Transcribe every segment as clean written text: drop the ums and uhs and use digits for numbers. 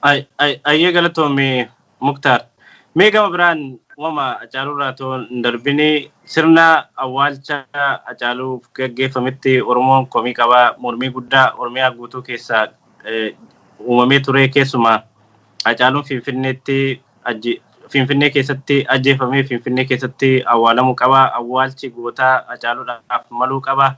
Ayyee, galatoomii Muktaar. Mee gama biraan uumama Hacaaluu irraa otoo hin darbini, sirna awwaalcha Hacaaluuf gaggeeffametti Oromoon komii qabaa, mormii guddaa Oromiyaa guutuu keessaa uumamee ture. Keessumaa Hacaaluun Finfinnee keessatti ajjeefamee Finfinnee keessatti awwaalamuu qaba, awwaalchi gootaa Hacaaluudhaaf maluu qaba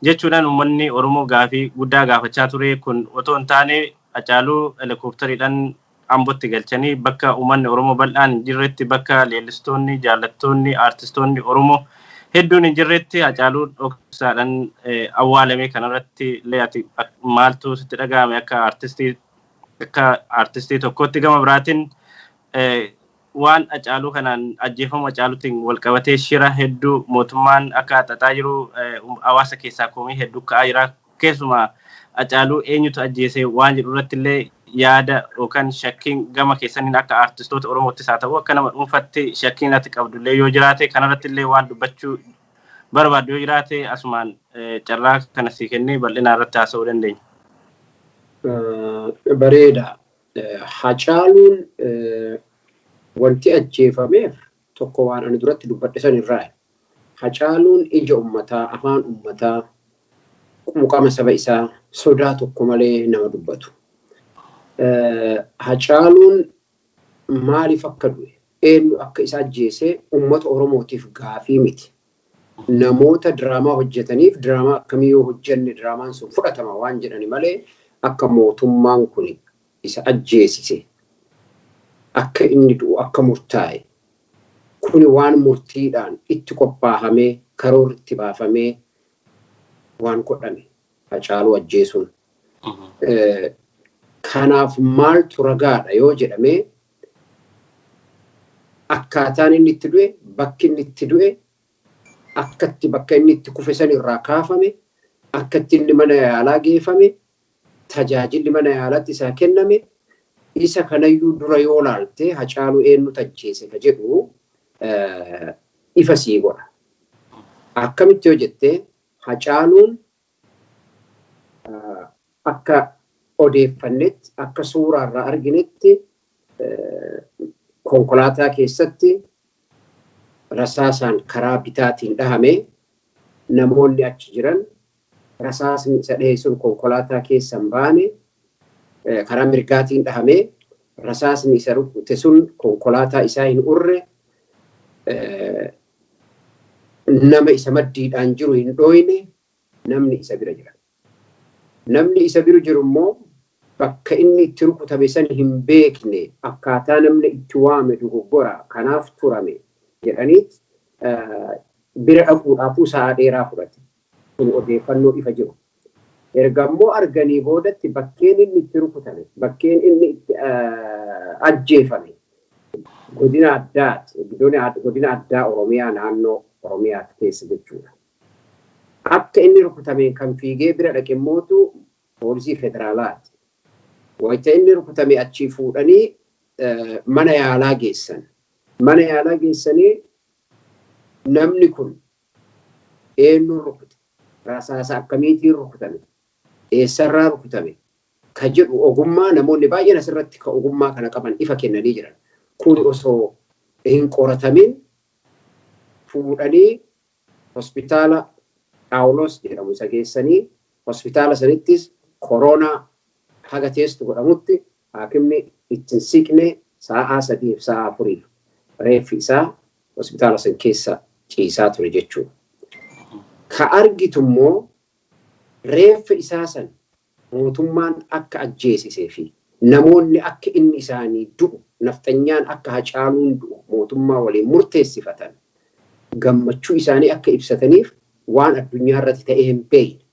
jechuudhaan uummanni Oromoo gaafii guddaa gaafachaa ture. Kun otoo hin taane Hacaaluu helikooftariidhaan Ambotti galchanii, bakka uummanni Oromoo bal'aan hin jirretti, bakka leellistoonni, jaallattoonni, aartistoonni Oromoo hedduun hin jirretti Hacaaluu dhoksaadhaan awwaalame. Kanarratti illee ati maaltu sitti dhaga'ame akka aartistii tokkotti? Gama biraatiin waan Hacaaluu kanaan, ajjeefama Hacaaluutiin wal qabatee shira hedduu mootummaan akka xaxaa jiru hawaasa keessaa komii hedduu ka'aa jira. Keessumaa Hacaaluu eenyutu ajjeese waan jedhu irratti illee yaada yookaan shakkiin gama keessaniin akka aartistoota Oromoottis haa ta'u, akka nama dhuunfatti shakkiin ati qabdu illee yoo jiraate, kanarratti illee waan dubbachuu barbaaddu yoo jiraate, asumaan carraa kana sii kennee bal'inaa irratti haasa'uu dandeenya. Bareeda. Hacaaluun wanti ajjeefameef tokko waan ani duratti dubbadhe san irraa. Hacaaluun ija ummataa, afaan ummataa, quuqama saba isaa sodaa tokko malee nama dubbatu. Hacaaluun maaliif akka du'e, eenyu akka isa ajjeese ummata Oromootiif gaafii miti. Namoota diraamaa hojjetaniif diraamaa akkamii yoo hojjenne diraamaan sun fudhatama waan jedhani malee, akka mootummaan kun isa ajjeesise, akka inni du'u akka murtaa'e, kuni waan murtiidhaan itti qophaahamee, karoorri itti baafamee waan godhame Hacaaluu ajjeesuun. Kanaaf maaltu ragaadha yoo jedhamee, akkaataan inni itti du'e, bakki inni itti du'e, akkatti bakka inni itti kufe san irraa kaafame, akkatti inni mana yaalaa geeffame, tajaajilli mana yaalaatti isaa kenname, isa kanayyuu dura yoo laalte Hacaaluu eenyutu ajjeese ka jedhu ifa sii godha. Akkamitti yoo jette, Hacaaluun akka odeeffannetti, akka suuraarraa arginetti, konkolaataa keessatti rasaasaan karaa bitaatiin dhahame. Namoonni achi jiran rasaasni isa dhahe sun konkolaataa keessa hin baane. Karaa mirgaatiin dhahame, rasaasni isa rukute sun konkolaataa isaa hin urre, nama isa maddiidhaan jiru hin dhooyne. Namni isa bira jira. Namni isa bira jiru immoo bakka inni itti rukutame san hin beekne, akkaataa namni itti waame dogoggora, kanaaf turame jedhaniit bira dhaquudhaafuu sa'a dheeraa fudhate. Kun odeeffannoo ifa jiru. Erga immoo arganii boodatti bakkeen inni itti rukutame, bakkeen inni itti ajjeefame godina addaati, godina addaa Oromiyaa, naannoo Oromiyaati keessa jechuudha. Akka inni rukutameen kan fiigee bira dhaqe immootu poolisii federaalaati. Wayita inni rukutame achii fuudhanii mana yaalaa geessan. Mana yaalaa geessanii namni kun eenyuun rukute, rasaasa akkamiitiin rukutame, eessarraa rukutame ka jedhu ogummaa namoonni baay'een asirratti ka ogummaa kana qaban ifa kennanii jiran. Kun osoo hin qoratamin fuudhanii hospitaala Phaawulos jedhamu isa geessanii, hospitaala sanittis koronaa haga test godhamutti haakimni ittiin siqne, sa'aa 3f sa'aa 4f reeffi isaa hospitaala san keessa ciisaa ture jechuudha. Ka argitu immoo reeffa isaa san mootummaan akka ajjeesisee fi namoonni akka inni isaanii du'u, nafxanyaan akka Hacaaluun du'u mootummaa waliin murteessifatan, gammachuu isaanii akka ibsataniif waan addunyaa irratti ta'ee hin beekne.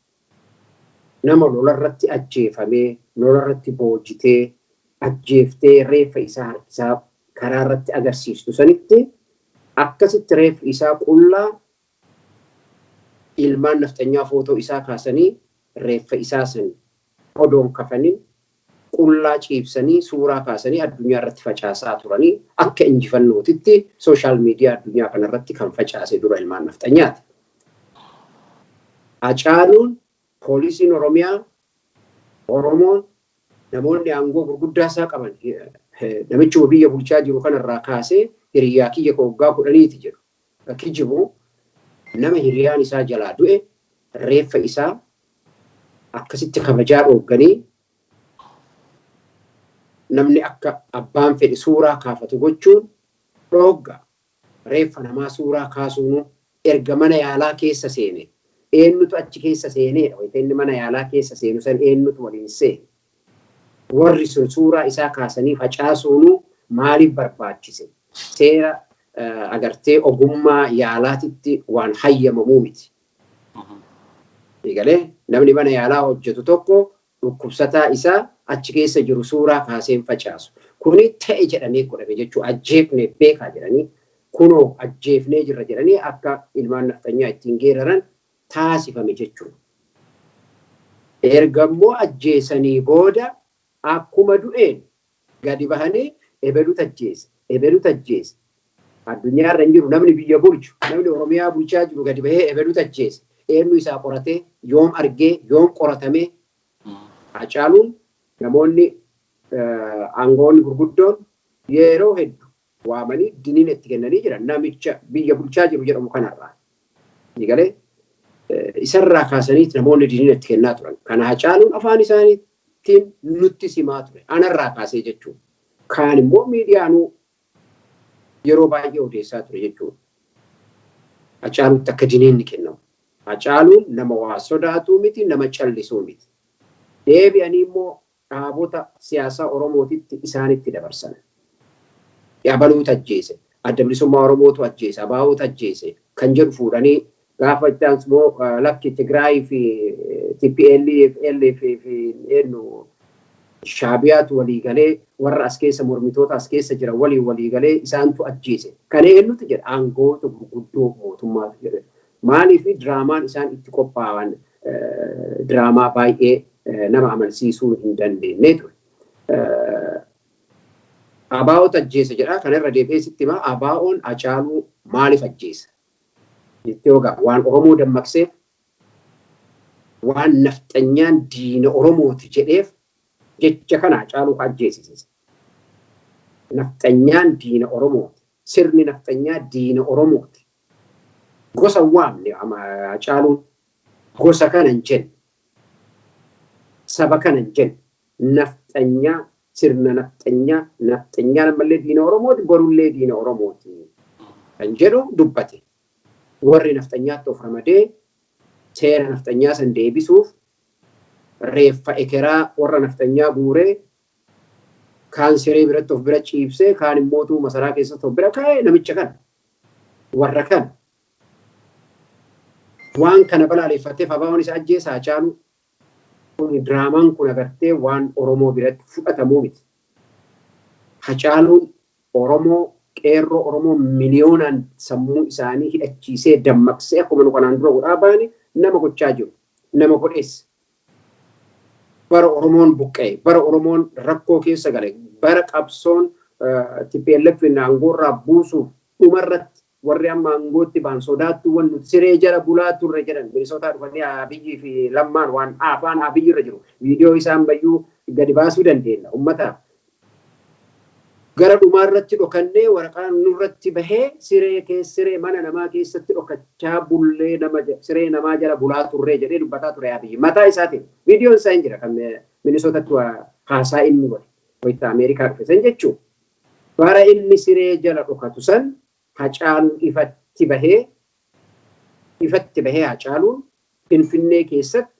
Nama lolarratti ajjeefamee, lolarratti boojitee, ajjeeftee reeffa isaa harkisaa karaa irratti agarsiistu sanitti, akkasitti reeffi isaa qullaa, ilmaan nafxanyaa footoo isaa kaasanii, reeffa isaa san odoon kafanin qullaa ciibsanii suuraa kaasanii addunyaa irratti facaasaa turanii, akka injifannootitti social media addunyaa kanarratti kan facaase dura ilmaan nafxanyaati. Hacaaluun poolisiin Oromiyaa, Oromoon Namoonni aangoo gurguddaa isaa qaban namichuma biyya bulchaa jiru kanarraa kaasee hiriyaa kiyya ka waggaa 10ti jedhu. Kijibu nama hiriyaan isaa jalaa du'e reeffa isaa akkasitti kabajaa dhoogganii namni akka abbaan fedhe suuraa kaafatu gochuun dhoogga. Reeffa namaa suuraa kaasuun erga mana yaalaa keessa seene eenyutu achi keessa seeneedha. Wayita inni mana yaalaa keessa seenu san eenyutu waliin seene. Warri sun suuraa isaa kaasanii facaasuun maaliif barbaachise? Seera agartee ogummaa yaalaatitti waan hayyamamuu miti. Egalee namni mana yaalaa hojjetu tokko dhukkubsataa isaa achi keessa jiru suuraa kaaseen facaasu. Kuni ta'e jedhamee godhame jechuu, ajjeefne beekaa jedhanii, kunoo ajjeefnee jirra jedhanii akka ilmaan nafxanyaa ittiin geeraran taasifame jechuudha. Erga immoo ajjeesanii booda akkuma du'een gadi bahanii ebelutu ajjeese, ebelutu ajjeese. Addunyaa irra hin jiru namni biyya bulchu, namni Oromiyaa bulchaa jiru gadi bahee ebelutu ajjeese. Eenyu isaa qoratee, yoom argee, yoom qoratamee? Hacaaluun namoonni aangoonni gurguddoon yeroo hedduu waamanii diniin itti kennanii jiran namicha biyya bulchaa jiru jedhamu kanarraa. Galee isarraa kaasanii namoonni diniin itti kennaa turan. Kana Hacaaluun afaan isaaniitiin nutti simaa ture. Anarraa kaasee jechuudha. Kaan immoo miidiyaanuu yeroo baay'ee odeessaa ture jechuudha. Hacaaluutti akka diniin ni kennamu. Hacaaluun nama waa sodaatuu miti, nama callisuu miti. Deebi'anii immoo dhaabota siyaasaa Oromootitti isaanitti dabarsan. Abaluutu ajjeese, Adda Bilisummaa Oromootu ajjeese, Abaa'ootu ajjeese kan jedhu fuudhanii gaafa itti aansu immoo lakki Tigraay fi TPLF fi eenyu Shaabiyaatu walii galee warra as keessa mormitoota as keessa jiran waliin walii galee isaantu ajjeese. Kana eenyutu jedha? Aangoota gurguddoo mootummaatu jedha. Maaliif diraamaan isaan itti qophaa'an diraamaa baay'ee nama amansiisuu hin dandeenye ture. Abaa'ootu ajjeese jedha. Kana irra deebi'ee sitti himaa, Abaa'oon Hacaaluu maaliif ajjeesa? Jettee yoo waan Oromoo dammaqseef, waan nafxanyaan diina Oromooti jedheef, jecha kana Hacaaluu ajjeesise. Nafxanyaan diina Oromooti. Sirni nafxanyaa diina Oromooti. Gosa waamne Hacaaluun, gosa kana hin jenne. Saba kana hin jenne. Nafxanyaa, sirna nafxanyaa, nafxanyaan ammallee diina Oromooti, borullee diina Oromooti kan jedhu dubbate. Warri nafxanyaatti of ramadee seera nafxanyaa san deebisuuf reeffa ekeraa warra nafxanyaa guuree kaan siree biratti of bira ciibsee, kaan immootu masaraa keessatti of bira kaa'ee, namicha kana warra kana waan kana balaaleffateef Abaawoon isa ajjeesa Hacaaluu. Kun diraamaan kun agartee waan Oromoo biratti fudhatamuu miti. Hacaaluun Oromoo, qeerroo Oromoo miliyoonaan sammuu isaanii hidhachiisee dammaqsee, akkuma nu kanaan dura godhaa baane nama gochaa jiru, nama godheessa. Bara Oromoon buqqa'e, bara Oromoon rakkoo keessa gale, bara qabsoon TPLF aangoorraa buusuuf dhumarratti warri amma aangootti ba'an sodaattuuwwan nuti siree jala bulaa turre jedhan Minisootaa dhufanii Abiyyii fi Lammaan waan afaan Abiyyi irra jiru viidiyoo isaan bayyuu gadi baasuu dandeenya ummataaf. Gara dhumaa irratti dhokannee waraqaan nurratti bahee siree keessa, siree mana namaa keessatti dhokachaa bullee, nama siree namaa jala bulaa turree jedhee dubbataa ture Abiyyi mataa isaatiin. Viidiyoon isaa hin jira kan Minisootatti haasaa inni godhe wayita Ameerikaa dhufe san jechuudha. Bara inni siree jala dhokatu san Hacaaluun ifatti bahee, ifatti bahee Hacaaluun Finfinnee keessatti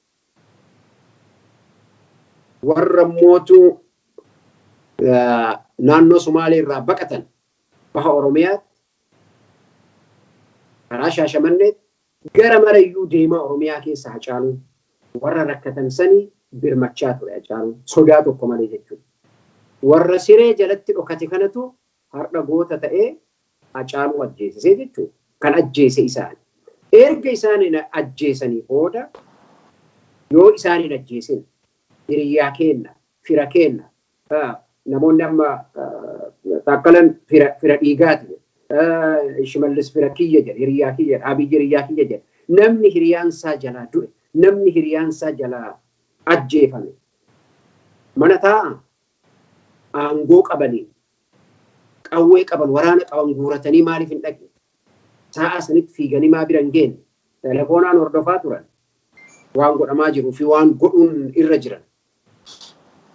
warra mootuu naannoo Sumaalee irraa baqatan baha Oromiyaatti karaa Shaashamanneetti gara marayyuu deemaa Oromiyaa keessa Hacaaluun warra rakkatan sanii birmachaa ture Hacaaluun sodaa tokko malee jechuudha. Warra siree jalatti dhokate kanatu har'a goota ta'ee Hacaaluu ajjeesisee jechuudha. Kan ajjeese isaani. Erga isaan ajjeesanii booda, yoo isaan hin ajjeesin hiriyaa keenna, fira keenna, namoonni amma Taakkalan fira dhiigaati. Shimallis fira kiyya jedhe, hiriyaa kiyya jedhe, Abiyyi hiriyaa kiyya jedhe. Namni hiriyaan isaa jalaa du'e, namni hiriyaan isaa jalaa ajjeefame. Mana taa'a aangoo qabanii, qawwee qaban, waraana qaban guuratanii maaliif hin dhaqne? Sa'a sanitti fiiganii maa bira hin geenne? Telefoonaan hordofaa turan. Waan godhamaa jiruu fi waan godhuun irra jiran.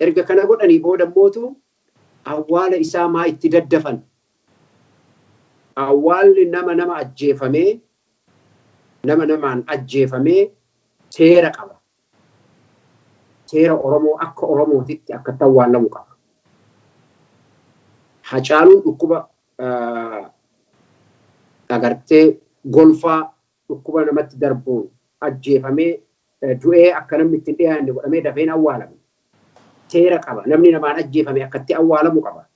Erga kana godhanii booda mootu awwaala isaa maa itti daddafan? Awwaalli nama nama ajjeefamee, nama namaan ajjeefamee seera qaba. Seera Oromoo akka Oromootitti akka itti awwaallamu qaba. Hacaaluun dhukkuba agartee golfaa dhukkuba namatti darbuun ajjeefamee du'ee akka namni ittiin dhiyaanne godhamee dafeen awwaalame. Seera qaba. Namni namaan ajjeefame akka itti awwaalamu qaba.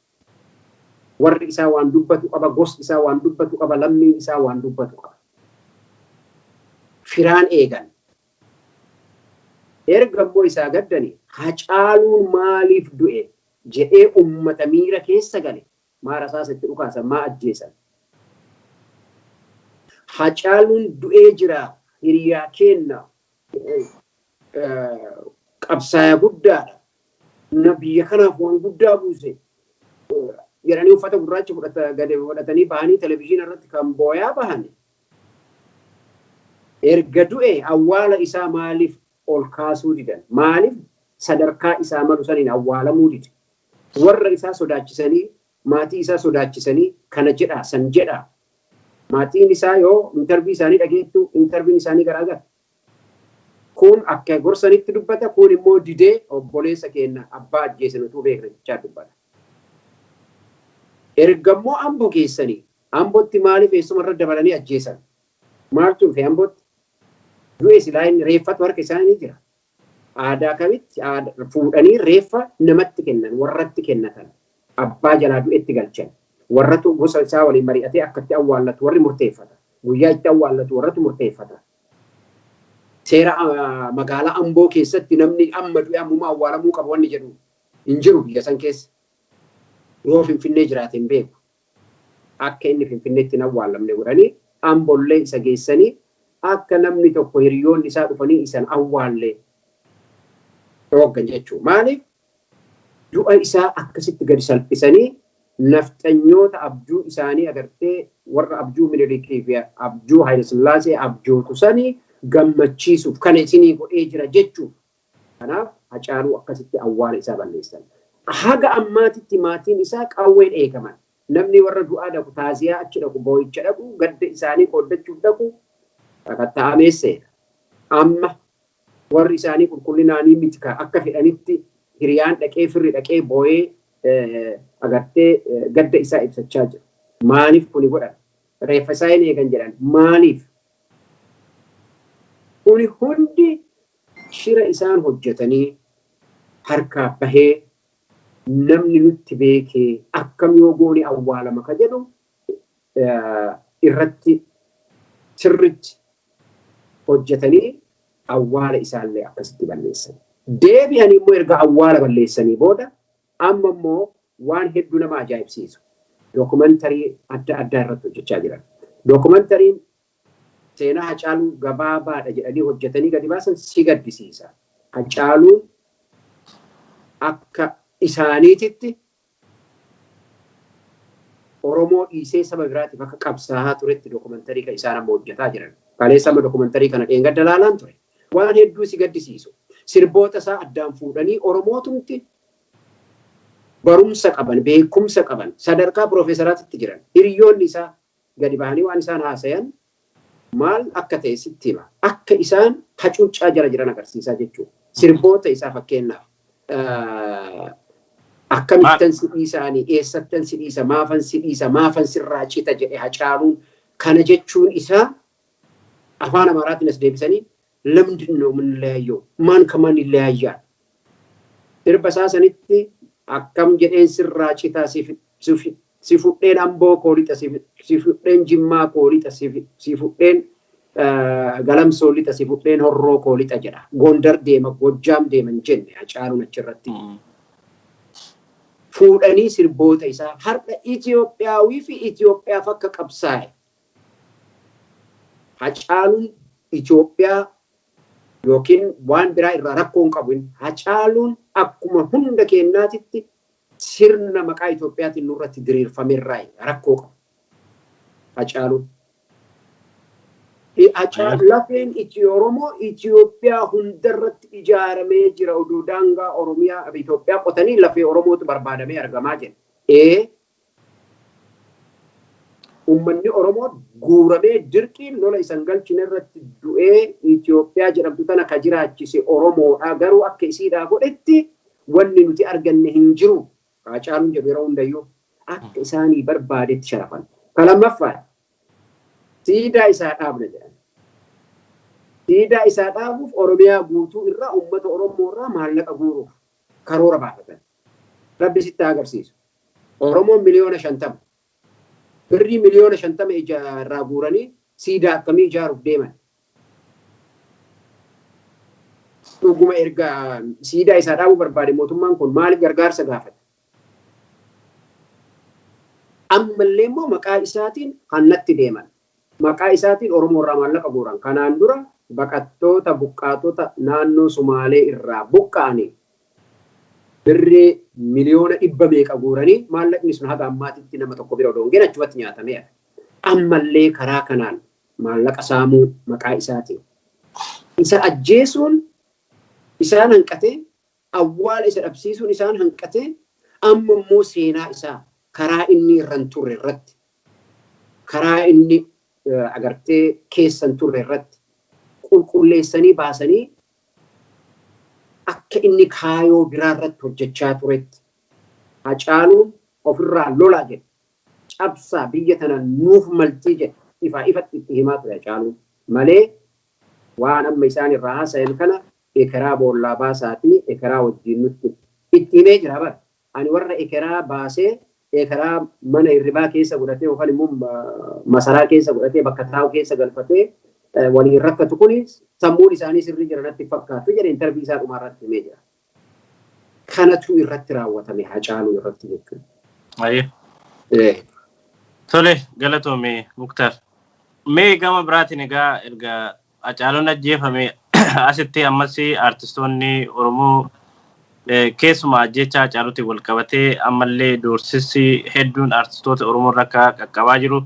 Warri isaa waan dubbatu qaba, gosti isaa waan dubbatu qaba, lammiin isaa waan dubbatu qaba. Firaan eegan. Erga immoo isaa gaddani Hacaaluun maaliif du'e jedhee uummata miira keessa gale maa rasaasa itti dhukaasan, maa ajjeesan? Hacaaluun du'ee jira, hiriyaa keenna, qabsaaya guddaadha. Na biyya kanaaf waan guddaa buuse jedhanii uffata gurraacha godhatanii bahanii televizyiina irratti kan booyaa bahan. Erga du'e awwaala isaa maaliif ol kaasuu didan? Maaliif sadarkaa isaa malu saniin awwaalamuu dide? Warra isaa sodaachisanii, maatii isaa sodaachisanii kana jedhaa san jedhaa. Maatiin isaa yoo interview isaanii dhageettu, interviewn isaanii garaagara. Kun akka gorsanitti dubbata, kun immoo didee obboleessa keenya abbaa ajjeesan utuu beekna jechaa dubbata. Erga immoo Amboo geessanii, Ambootti maaliif eessuma irra dabalanii ajjeesan? Maaltu dhufe Ambootti? Du'e silaa inni reeffatu harka isaanii jira. Aadaa kamitti fuudhanii reeffa namatti kennan, warratti kennatan, abbaa jalaa du'etti galchan. Warratu gosa isaa waliin mari'atee akka itti awwaallatu warri murteeffata. Guyyaa itti awwaallatu warratu murteeffata. Seera magaalaa Amboo keessatti namni amma du'e ammuma awwaalamuu qaba wanni jedhu hin jiru biyya san keessa. Yoo Finfinnee jiraate hin beeku. Akka inni Finfinneetti hin awwaalamne godhanii Ambollee isa geessanii akka namni tokko hiriyoonni isaa dhufanii isan awwaalle dhooggan jechuudha. Maaliif? Du'a isaa akkasitti gadi salphisanii nafxanyoota abjuu isaanii agartee warra abjuu Minilikii fi abjuu Hayilasillaasee abjootu sanii gammachiisuuf kana isinii godhee jira jechuuf. Kanaaf Hacaaluu akkasitti awwaala isaa balleessan. Haga ammaatitti maatiin isaa qawween eegaman. Namni warra du'aa dhaqu, taaziyaa achi dhaqu, boo'icha dhaqu, gadda isaanii qooddachuuf dhaqu sakatta'amee seena. Amma warri isaanii qulqullinaanii miti akka fedhanitti hiriyaan dhaqee, firri dhaqee boo'ee agartee gadda isaa ibsachaa jiru. Maaliif kuni godhan? Reeffa isaa hin eegan jedhan. Maaliif? Kuni hundi shira isaan hojjetanii harkaa bahee namni nutti beekee akkam yoo goone awwaalama ka jedhu irratti sirritti hojjetanii awwaala isaallee akkasitti balleessan. Deebi'anii immoo erga awwaala balleessanii booda amma immoo waan hedduu nama ajaa'ibsiisu. Dookumantarii adda addaa irratti hojjechaa jiran. Dookumentariin seenaa Hacaaluu gabaabaadha jedhanii hojjetanii gadi baasan si gaddisiisa. Hacaaluun akka isaaniititti Oromoo dhiisee saba biraatiif akka qabsaa'aa turetti dookumantarii kan isaan amma hojjetaa jiran. Kaleessa amma dookumantarii kana dheengadda laalaan ture. Waan hedduu si gaddisiisu. Sirboota isaa addaan fuudhanii Oromootumti barumsa qaban, beekumsa qaban, sadarkaa piroofeesaraatitti jiran, hiriyoonni isaa gadi bahanii waan isaan haasayan maal akka ta'e sitti hima. Akka isaan hacuuccaa jala jiran agarsiisaa jechuudha. Sirboota isaa fakkeenyaaf akkamittan si dhiisaanii, eessattan si dhiisa, maafan si dhiisa, maafan sirraa cita jedhe Hacaaluun, kana jechuun isaa afaan Amaaraatiin as deebisanii ለምንድን ነው የምንለያየው? ማን ከማን ይለያያል? Sirba isaa sanitti akkam jedheen sirraa citaa, si fudheen Amboo koo lixa, si fudheen Jimmaa koo lixa, si fudheen Galamsoo lixa, si fudheen Horroo koo lixa jedha. Gondar deema, Gojjaam deema hin jenne Hacaaluun achirratti. Fuudhanii sirboota isaa har'a Itoophiyaawii fi Itoophiyaaf akka qabsaa'e. Hacaaluun Itoophiyaa Yookiin waan biraa irraa rakkoo hin qabu. Hacaaluun akkuma hunda keenyaatitti sirna maqaa Itoophiyaatiin nurratti diriirfamerraa rakkoo qabu. Hacaaluun. Lafeen Oromoo Itoophiyaa hundarratti ijaaramee jira. Oduu daangaa Oromiyaa Itoophiyaa qotanii lafee Oromootu barbaadamee argamaa jira. Uummanni Oromoo guuramee dirqiin lola isan galchine irratti du'ee Itoophiyaa jedhamtu tana ka jiraachise Oromoodha. Garuu akka isiidhaa godhetti wanni nuti arganne hin jiru. Hacaaluun jedhu yeroo hundayyuu akka isaanii barbaadetti sharafan. Ka lammaffaa, siidaa isaa dhaabna jedhan. Siidaa isaa dhaabuuf Oromiyaa guutuu irraa uummata Oromoo irraa maallaqa guuruuf karoora baafatan. Rabbi sitti agarsiisu. Oromoon 50 miliyoona. Birrii 50 miliyoona irraa guuranii siidaa akkamii ijaaruuf deeman? Dhuguma erga siidaa isaa dhaabuu barbaade, mootummaan kun maaliif gargaarsa gaafata? Ammallee immoo maqaa isaatiin hannatti deeman. Maqaa isaatiin Oromoo irraa maallaqa guuran. Kanaan dura baqattoota, buqqaatota naannoo Sumaalee irraa buqqa'anii birrii 100 miliyoona meeqa guuranii, maallaqni sun haga ammaatitti nama tokko bira odoo hin geenye achumatti nyaatameera. Ammallee karaa kanaan maallaqa saamuu maqaa isaatiin. Isa ajjeesuun isaan hanqatee, awwaala isa dhabsiisuun isaan hanqatee, amma immoo seenaa isaa karaa inni irra hin turre irratti, karaa inni agartee keessa hin turre irratti qulqulleessanii baasanii, akka inni kaayoo biraa irratti hojjechaa turetti "Hacaaluun ofirraa lolaa" jedhe. "Cabsaa, biyya tana nuuf maltii" jedhe. Ifaa ifatti itti himaa ture Hacaaluun malee, waan amma isaan irraa haasayan kana ekeraa boollaa baasaatii ekeraa wajjin nutti itti himee jira bara. Ani warra ekeraa baasee ekeraa mana hirribaa keessa godhatee yookaan immoo masaraa keessa godhatee, bakka taa'u keessa galfatee waliin rakkatu kuni sammuun isaanii sirrii jira natti fakkaatu jedhe, interview isaa dhumaa irratti himee jira. Kanatu irratti raawwatame Hacaaluu irratti jechuudha. Tole, galatoome Muktaar. Mee gama biraatiin egaa, erga Hacaaluun ajjeefame asitti ammas artistoonni Oromoo keessumaa ajjeechaa Hacaaluutiin wal qabatee ammallee doorsissi hedduun artistoota Oromoo irra akka qaqqabaa jiru.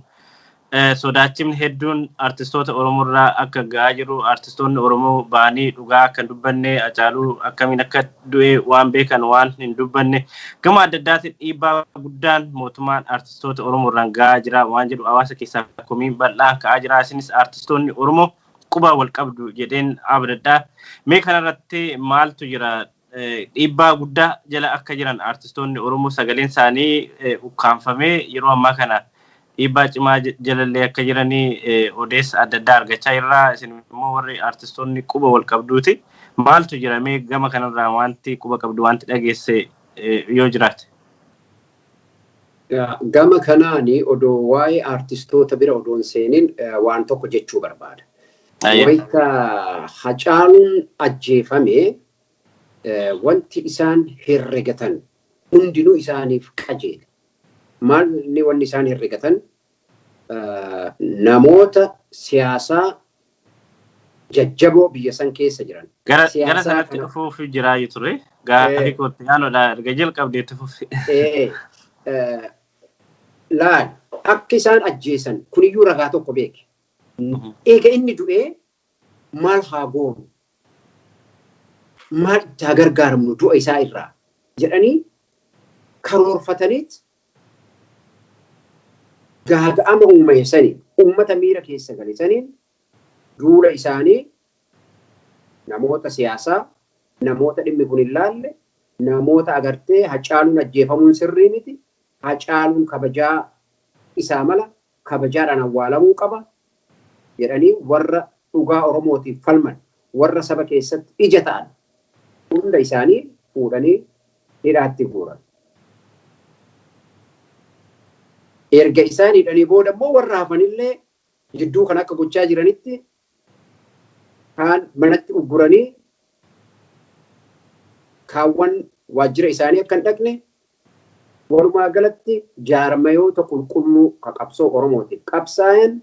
Sodaachifni hedduun artistoota Oromoo irraa akka ga'aa jiru, artistoonni Oromoo ba'anii dhugaa akka hin dubbanne, Hacaaluu akkamiin akka du'e waan beekan waan hin dubbanne, gama adda addaatiin dhiibbaa guddaan mootummaan artistoota Oromoo irraan ga'aa jira waan jedhu hawaasa keessaa komiin bal'aan ka'aa jira. Isinis artistoonni Oromoo quba wal qabdu jedheen abdadha. Mee kanarratti maaltu jira? Dhiibbaa guddaa jala akka jiran, artistoonni Oromoo sagaleen isaanii ukkaanfamee yeroo ammaa kana dhiibbaa cimaa jalallee akka jiranii odeessa adda addaa argachaa jirra. Isin immoo warri artistoonni quba wal qabduuti. Maaltu jira mee gama kanarraa wanti quba qabdu, wanti dhageesse yoo jiraate? Gama kanaani odoo waa'ee artistoota bira odoo hin seenin waan tokko jechuu barbaada. Wayita Hacaaluun ajjeefame wanti isaan herregatan hundinuu isaaniif qajeele. Maal inni wanni isaan herregatan? Namoota siyaasaa jajjaboo biyya san keessa jiran. Gara sanatti dhufuuf jiraa ture. Gaafii kootti aanodha, erga jalqabdeetti fufi. Laal, akka isaan ajjeesan kuniyyuu ragaa tokko beeke. Eega inni du'ee maal haa goonu? Maal itti haa gargaaramnu du'a isaa irraa jedhanii karoorfataniit, gaaga'ama uumame saniin, uummata miira keessa gale saniin, duula isaanii namoota siyaasaa, namoota dhimmi kun hin laalle, namoota agartee Hacaaluun ajjeefamuun sirrii miti, Hacaaluun kabajaa isaa mala, kabajaadhaan awwaalamuu qaba jedhanii warra dhugaa Oromootiif falman, warra saba keessatti ija ta'an hunda isaanii fuudhanii hidhaatti guuran. Erga isaan hidhanii booda immoo warra hafanillee jidduu kan akka gochaa jiranitti kaan manatti ugguranii, kaawwan waajjira isaanii akka hin dhaqne, walumaa galatti jaarmayoota qulqulluu ka qabsoo Oromootiif qabsaayan,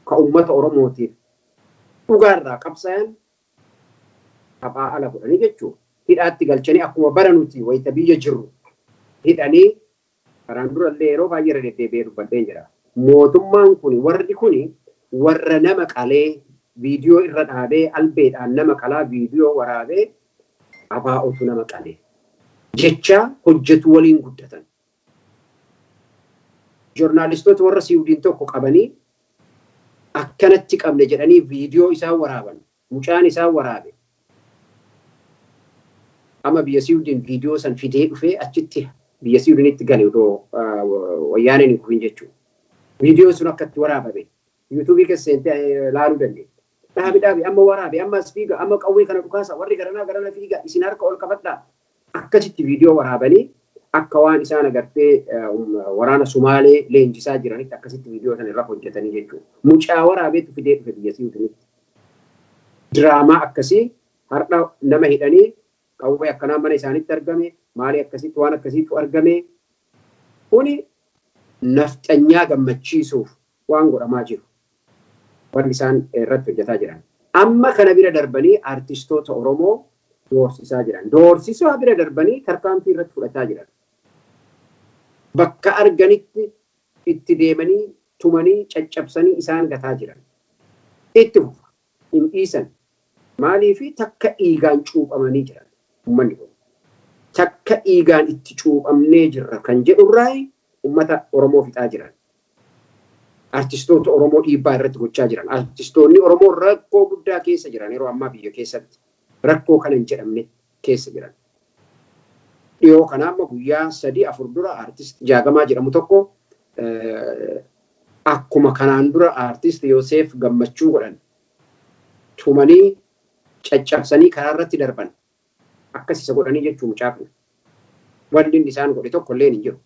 ka uummata Oromootiif dhugaarraa qabsaayan. Taphaa ala godhanii jechuudha. Hidhaatti galchanii akkuma bara nuti wayita biyya jirru hidhanii karaan durallee yeroo baay'ee irra deddeebi'ee dubbadheen jira. Mootummaan kun warri kun warra nama qalee viidiyoo irra dhaabee albeedhaan nama qalaa viidiyoo waraabee ABOtu nama qalee jecha hojjetu waliin guddatan. Joornaalistoota warra Siwiidin tokko qabanii akkanatti qabne jedhanii viidiyoo isaan waraaban, mucaan isaan waraabe. Amma biyya Siwiidin viidiyoo san fidee dhufee achitti biyya Siwiidinitti gale odoo wayyaaneen hin kufin jechuudha. Viidiyoon sun akkatti waraabame yuutuubii keessa seentee laaluu dandeenya. Dhaabi dhaabi, amma waraabe, amma as fiiga, amma qawwee kana dhukaasa, warri garanaa garana fiiga, isin harka ol qabadhaa. Akkasitti viidiyoo waraabanii akka waan isaan agartee waraana Sumaalee leenjisaa jiranitti akkasitti viidiyoo sana irra hojjetanii jechuudha. Mucaa waraabeetu fidee dhufe biyya Siwiidinitti. Diraamaa akkasii har'a nama hidhanii qawwee akkanaa mana isaanitti argame, maalii akkasitti waan akkasiitu argame. Kuni nafxanyaa gammachiisuuf waan godhamaa jiru. Wanni isaan irratti hojjetaa jiran. Amma kana bira darbanii artistoota Oromoo doorsisaa jiran. Doorsisaa bira darbanii tarkaanfii irratti fudhataa jiran. Bakka arganitti itti deemanii tumanii caccabsanii isaan gataa jiran. Itti fufa. Hin dhiisan. Maaliifi takka dhiigaan cuuphamanii jiran uummanni kun. Takka dhiigaan itti cuuphamnee jirra kan jedhurraa uummata Oromoo fixaa jiran. Artistoota Oromoo dhiibbaa irratti gochaa jiran. Artistoonni Oromoo rakkoo guddaa keessa jiran yeroo ammaa biyya keessatti. Rakkoo kana hin jedhamne keessa jiran. Dhiyoo kana amma guyyaa 3-4 dura artist Jaagamaa jedhamu tokko akkuma kanaan dura artist Yoseef Gammachuu godhan tumanii caccabsanii karaa irratti darban, akkas isa godhanii jechuu mucaa kana. Wanni inni isaan godhe tokko illee hin jiru.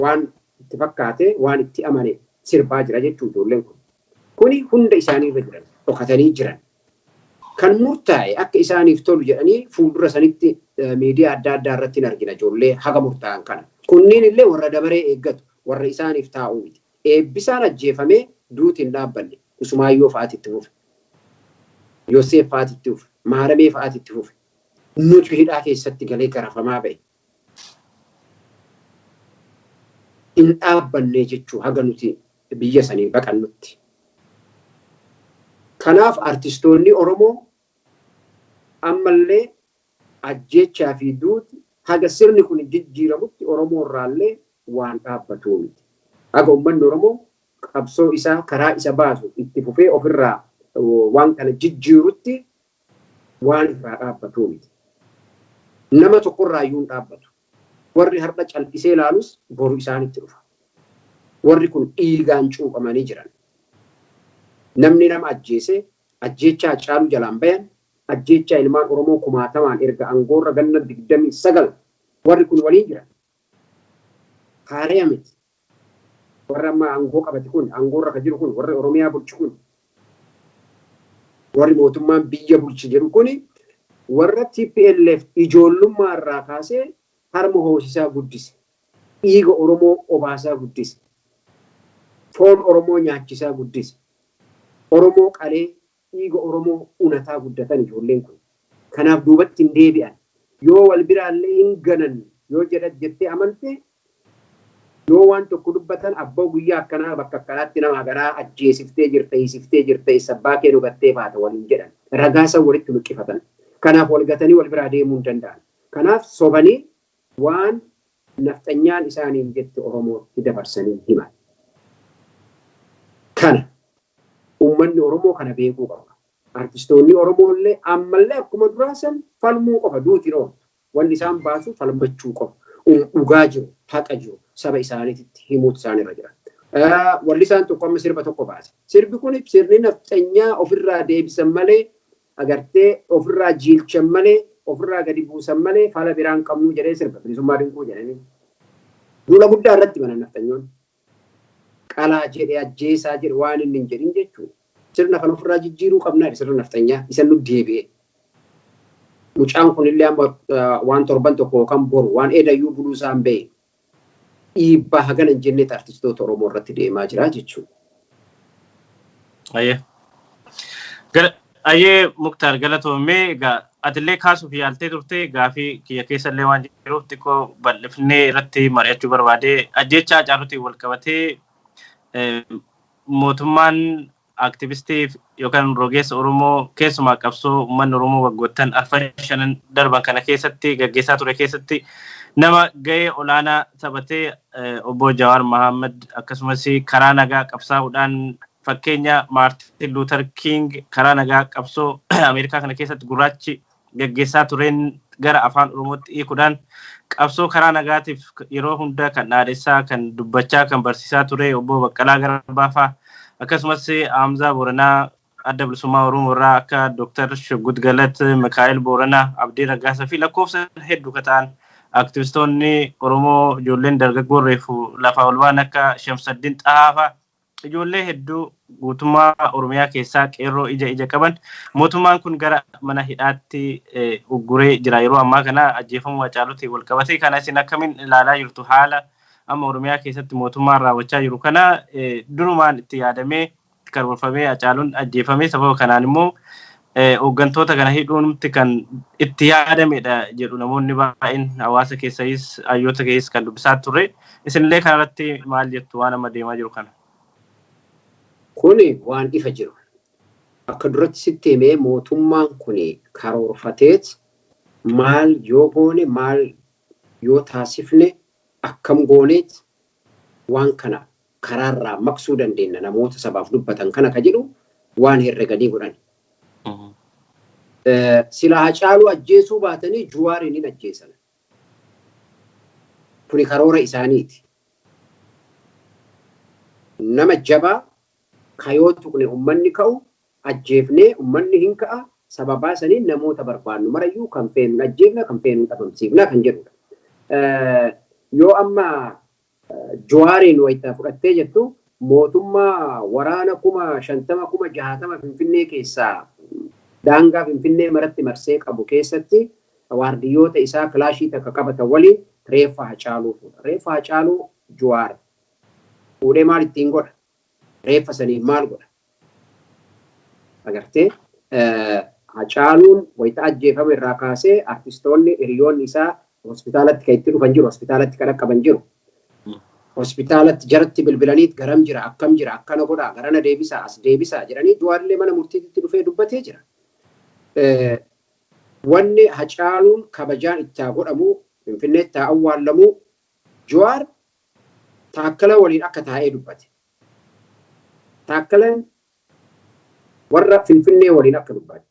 Waan itti fakkaate, waan itti amane sirbaa jira jechuu ijoolleen kun. Kuni hunda isaanii irra jiran, dhokatanii jiran. Kan murtaa'e akka isaaniif tolu jedhanii fuuldura sanitti miidiyaa adda addaa irratti hin argina ijoollee haga murtaa'an kana. Kunniin illee warra dabaree eeggatu, warra isaaniif taa'uu miti. Eebbisaan ajjeefamee duuti hin dhaabbanne. Usumaayyoo fa'aati itti fufe. Yoseef fa'aati itti fufe. Maaramee fa'aati itti fufe. Nuti hidhaa keessatti galee garafamaa ba'e. Hin dhaabbannee jechuu haga nuti biyya sanii baqannutti. Kanaaf artistoonni Oromoo ammallee ajjeechaa fi duuti haga sirni kun jijjiiramutti Oromoo irraallee waan dhaabbatuu miti. Haga uummanni Oromoo qabsoo isaa karaa isa baasu itti fufee ofirraa waan kana jijjiirutti waan irraa dhaabbatuu miti. Nama tokkorraa iyyuu hin dhaabbatu. Warri har'a cal'isee ilaalus boru isaanitti dhufa. Warri kun dhiigaan cuuphamanii jiran. Namni nama ajjeese ajjeechaa Haacaaluu jalaan bayan, ajjeechaa ilmaan Oromoo kumaatamaan erga aangoorra ganna 29 warri kun waliin jiran. Haareya miti. Warri amma aangoo qabate kun, aangoorra ka jiru kun, warri Oromiyaa bulchu kun, warri mootummaan biyya bulchi jedhu kun warra TPLF ijoollummaa irraa kaasee harma hoosisaa guddise. Dhiiga Oromoo obaasaa guddise. Foon Oromoo nyaachisaa guddise. Oromoo qalee dhiiga Oromoo unataa guddatan ijoolleen kun. Kanaaf duubatti hin deebi'an. Yoo wal biraallee hin ganan yoo jedha jettee amante, yoo waan tokko dubbatan, abboo guyyaa akkanaa bakka akkanaatti nama haganaa ajjeesiftee jirta, hiisiftee jirta, eessabbaa kee nu gattee baata waliin jedhan. Ragaa san walitti luqqifatan. Kanaaf wal gatanii wal biraa deemuu hin danda'an. Kanaaf sobanii waan nafxanyaan isaaniin jette Oromootti dabarsanii himan. Kana uummanni Oromoo kana beekuu qaba. Artistoonni Oromoo illee ammallee akkuma duraa san falmuu qofa, duuti ooltu. Wanni isaan baasu falmachuu qofa. Dhugaa jiru, haqa jiru saba isaaniitti himuutu isaanirra jira. Wallisaan tokko amma sirba tokko baase. Sirbi kun sirni nafxanyaa ofirraa deebisan malee, agartee ofirraa jiilchan malee, ofirraa gadi buusan malee fala biraan qabnu jedhee sirba, Bilisummaa Dinquu jedhanii. Duula guddaa irratti banan nafxanyoonni. Qalaa jedhe, ajjeesaa jedhe, waan inni hin jedhin jechuudha. Sirna kana ofirraa jijjiiruu qabnaa, sirna nafxanyaa isa nu deebi'e. Mucaan kun illee amma waan torban tokko yookaan boru waan edayyuu buluu isaan bahe dhiibbaa hagana hin jennetti artistoota Oromoo irratti deemaa jira jechuudha. Ayyee. Ayyee Muktaar, galatoomee. Egaa atillee kaasuuf yaaltee turte, gaafii kiyya keessallee waan jiruuf xiqqoo bal'ifnee irratti mari'achuu barbaade. Ajjeechaa Hacaaluutiin wal qabatee mootummaan aktivistii yookaan rogeessa Oromoo, keessumaa qabsoo uummanni Oromoo waggoottan arfan shanan darban kana keessatti gaggeessaa ture keessatti nama gahee olaanaa taphatee obbo Jawaar Mohaammed, akkasumas karaa nagaa qabsaa'uudhaan fakkeenya Maartin Luuter King karaa nagaa qabsoo Ameerikaa kana keessatti gurraachi gaggeessaa tureen gara afaan Oromootti hiikuudhaan qabsoo karaa nagaatiif yeroo hunda kan dhaadessaa, kan dubbachaa, kan barsiisaa ture obbo Baqqalaa Garbaa fa'aa, akkasumas Hamzaa Booranaa Adda Bilisummaa Oromoo irraa, akka Dr. Shuggut Galat, Mikaa'el Booranaa, Abdii Raggaasa fi lakkoofsa hedduu kan ta'an aktivistoonni Oromoo, ijoolleen dargaggoo reefu lafaa ol ba'an akka Shamsaddin Xahaa fa'aa, ijoollee hedduu guutummaa Oromiyaa keessaa qeerroo ija ija qaban mootummaan kun gara mana hidhaatti ugguree jira yeroo ammaa kana ajjeefamuu Hacaaluutiin wal qabatee. Kana isin akkamiin ilaalaa jirtu? Haala amma Oromiyaa keessatti mootummaan raawwachaa jiru kana durumaan itti yaadamee karoorfamee Hacaaluun ajjeefamee, sababa kanaan immoo hooggantoota kana hidhuunti kan itti yaadamedha jedhu namoonni baay'een, hawaasa keessayis hayyoota keessas kan dubbisaa turre. Isinillee kanarratti maal jettu, waan amma deemaa jiru kana? Kuni waan ifa jiru. Akka duratti sitti himee, mootummaan kun karoorfateet maal yoo goone, maal yoo taasifne, akkam gooneet waan kana karaarraa maqsuu dandeenya namoota sabaaf dubbatan kana ka jedhu waan herreganii godhan. Sila Hacaaluu ajjeesuu baatanii Juwaariin hin ajjeesan. Kuni karoora isaaniiti. Nama jabaa kayoo tuqne uummanni ka'u ajjeefnee uummanni hin ka'a, sababaa saniin namoota barbaannu marayyuu kan feenu ajjeefna, kan feenu dhabamsiifna kan jedhudha. Yoo amma Jawaariin wayita fudhattee jettu, mootummaa waraana 50,000, 60,000 Finfinnee keessaa daangaa Finfinnee maratti marsee qabu keessatti waardiyyoota isaa kilaashii takka qabatan waliin reeffa Hacaaluu fuudha. Reeffa Hacaaluu Jawaar fuudhee maal ittiin godha? Reeffa saniin maal godha? Agartee, Hacaaluun wayita ajjeefame irraa kaasee artistoonni hiriyoonni isaa hospitaalatti kan itti dhufan jiru, hospitaalatti kan dhaqqaban jiru. Hospitaalatti jaratti bilbilaniit garam jira, akkam jira, akkana godhaa, garana deebisaa, as deebisaa jedhanii Jawaarillee mana murtiitti dhufee dubbatee jira. Wanni Hacaaluun kabajaan itti haa godhamu, Finfinneetti haa awwaallamu, Jawaar Taakkala waliin akka taa'ee dubbate. Taakkalaan warra Finfinnee waliin akka dubbate.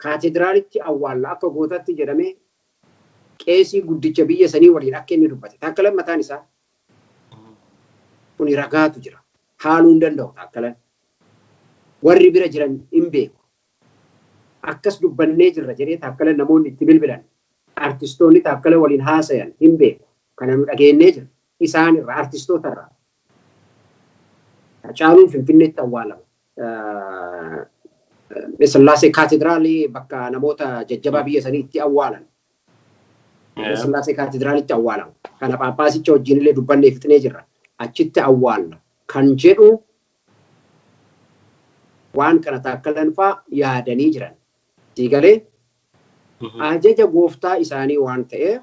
Kaatedraalitti awwaalla akka gootatti jedhamee qeesii guddicha biyya sanii waliin akka inni dubbate. Taakkalaan mataan isaa kuni ragaatu jira. Haaluu hin danda'u Taakkalaan. Warri bira jiran hin beeku. Akkas dubbannee jirra jedhee Taakkalaan namoonni itti bilbilan, artistoonni Taakkala waliin haasayan hin beeku. Kana nu dhageenyee jira. Isaan irraa, artistoota irraa. Hacaaluun Finfinneetti awwaalama. Sillaasee Kaatedraalii, bakka namoota jajjabaa biyya sanii itti awwaalan. Sillaasee Kaatedraalitti awwaalama. Kana Phaaphaasicha wajjin illee dubbannee fixnee jirra. Achitti awwaalla. Kan jedhu waan kana Taakkalan fa'aa yaadanii jiran. Siigalee ajaja gooftaa isaanii waan ta'eef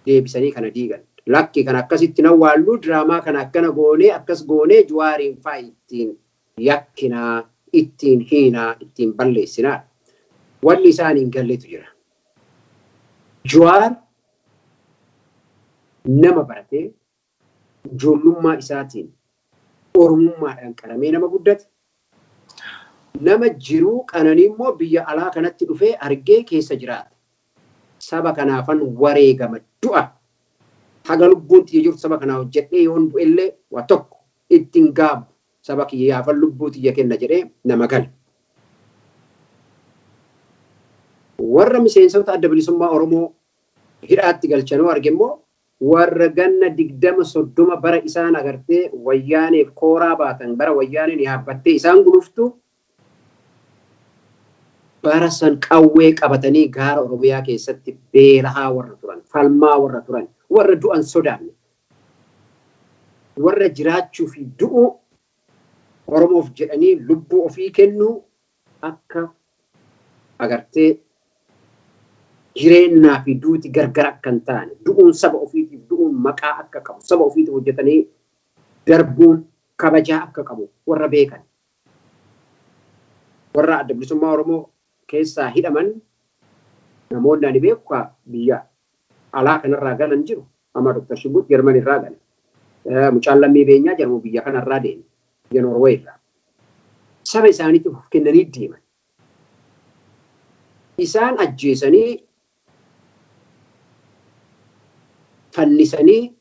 deebisanii kana diigan. Lakki, kan akkasitti nawwaallu, diraamaa kana akkana goonee, akkas goonee Jawaariin fa'aa ittiin yakkinaa, ittiin hiinaa, ittiin balleessinaa. Wanni isaan hin galletu jira. Jawaar nama baratee, ijoollummaa isaatiin Oromummaadhaan qaramee nama guddate. Nama jiruu qananii immoo biyya alaa kanatti dhufee argee keessa jiraate. Saba kanaafan wareegama, du'a. Haga lubbuun tiyya jirtu saba kanaa hojjedhee yoon du'ellee waa tokko ittiin gaabbu, saba kiyya yaafan lubbuu tiyya kenna jedhee nama gale. Warra miseensota Adda Bilisummaa Oromoo hidhaatti galchanoo arge immoo warra ganna 20, 30 bara isaan agartee Wayyaaneef kooraa baatan, bara Wayyaaneen yaabbattee isaan guluftu, bara san qawwee qabatanii gaara Oromiyaa keessatti beelahaa warra turan, falmaa warra turan, warra du'an sodaanne, warra jiraachuu fi du'uu Oromoof jedhanii lubbuu ofii kennuu Akka agartee jireennaa fi duuti gargar akka hin taane, du'uun saba ofiitiif du'uun maqaa akka qabu, saba ofiitiif hojjetanii darbuun kabajaa akka qabu warra beekan. Warra Adda Bilisummaa Oromoo keessaa hidhaman, namoonni ani beeku biyya alaa kanarraa galan jiru. Amma Dr. Shiggut Jarman irraa gale. Mucaan Lammii Beenyaa jedhamu biyya kanarraa deeme. Biyya Noorwee irraa. Saba isaaniitiif of kennanii deeman. Isaan ajjeesanii fannisanii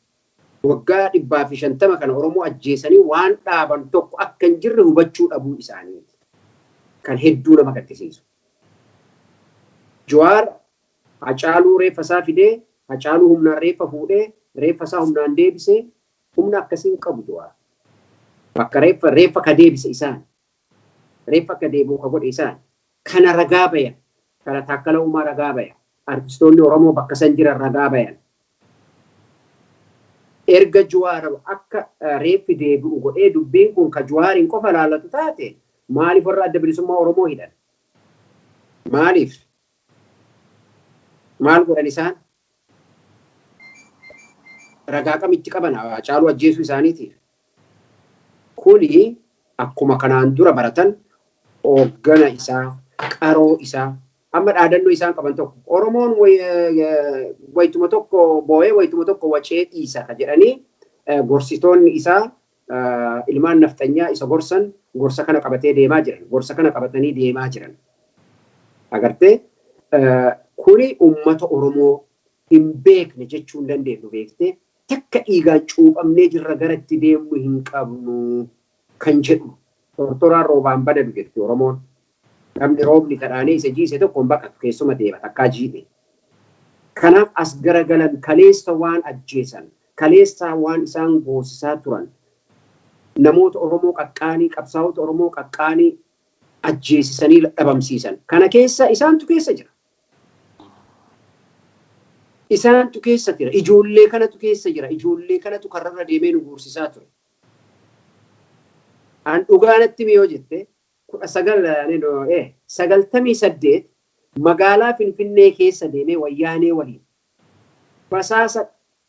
waggaa 150 kana Oromoo ajjeesanii waan dhaaban tokko akka hin jirre hubachuu dhabuu isaaniiti. Kan hedduu nama gaddisiisu. Jawaar Hacaaluu reeffa isaa fidee, Hacaaluu humnaan reeffa fuudhee, reeffa isaa humnaan deebisee, humna akkasii hin qabu Jawaar. Bakka reeffa ka deebise isaan. Reeffa akka deebi'u ka godhe isaan. Kana ragaa bayan. Kana Taakkala Uumaa ragaa baya. Artistoonni Oromoo bakka san jiran ragaa bayan. Erga Jawaar akka reeffi deebi'u godhee, dubbiin kun ka Jawaariin qofa laallatu taate, maaliif warra Adda Bilisummaa Oromoo hidhan? Maaliif? Maal godhan isaan? Ragaa kamitti qaban Hacaaluu ajjeesuu isaaniitiif? Kuni akkuma kanaan dura baratan hooggana isaa, qaroo isaa, amma dhaadannoo isaan qaban tokko, Oromoon wayituma tokko boo'ee wayituma tokko wacee dhiisa ka jedhanii gorsitoonni isaa ilmaan nafxanyaa isa gorsan gorsa kana qabatee deemaa jiran. Gorsa kana qabatanii deemaa jiran. Agartee, kuni uummata Oromoo hin beekne jechuu hin dandeenyu, beektee, takka dhiigaan cuuphamnee jirra, gara itti deemnu hin qabnu kan jedhu. Tortoraan roobaan badadu jetti Oromoon. Namni roobni kadhaanee isa jiise tokko hin baqatu, keessuma deema takkaa jiidhe. Kanaaf as garagalan. Kaleessa waan ajjeesan, kaleessaa waan isaan goosisaa turan, namoota Oromoo qaqqaanii, qabsaa'ota Oromoo qaqqaanii ajjeesisanii dhabamsiisan. Kana keessa isaantu keessa jira. Isaantu keessa jira. Ijoollee kanatu keessa jira. Ijoollee kanatu karrarra deemee nu guursisaa ture. An dhugaanatti miyoo jette, 1998 magaalaa Finfinnee keessa deemee Wayyaanee waliin basaasa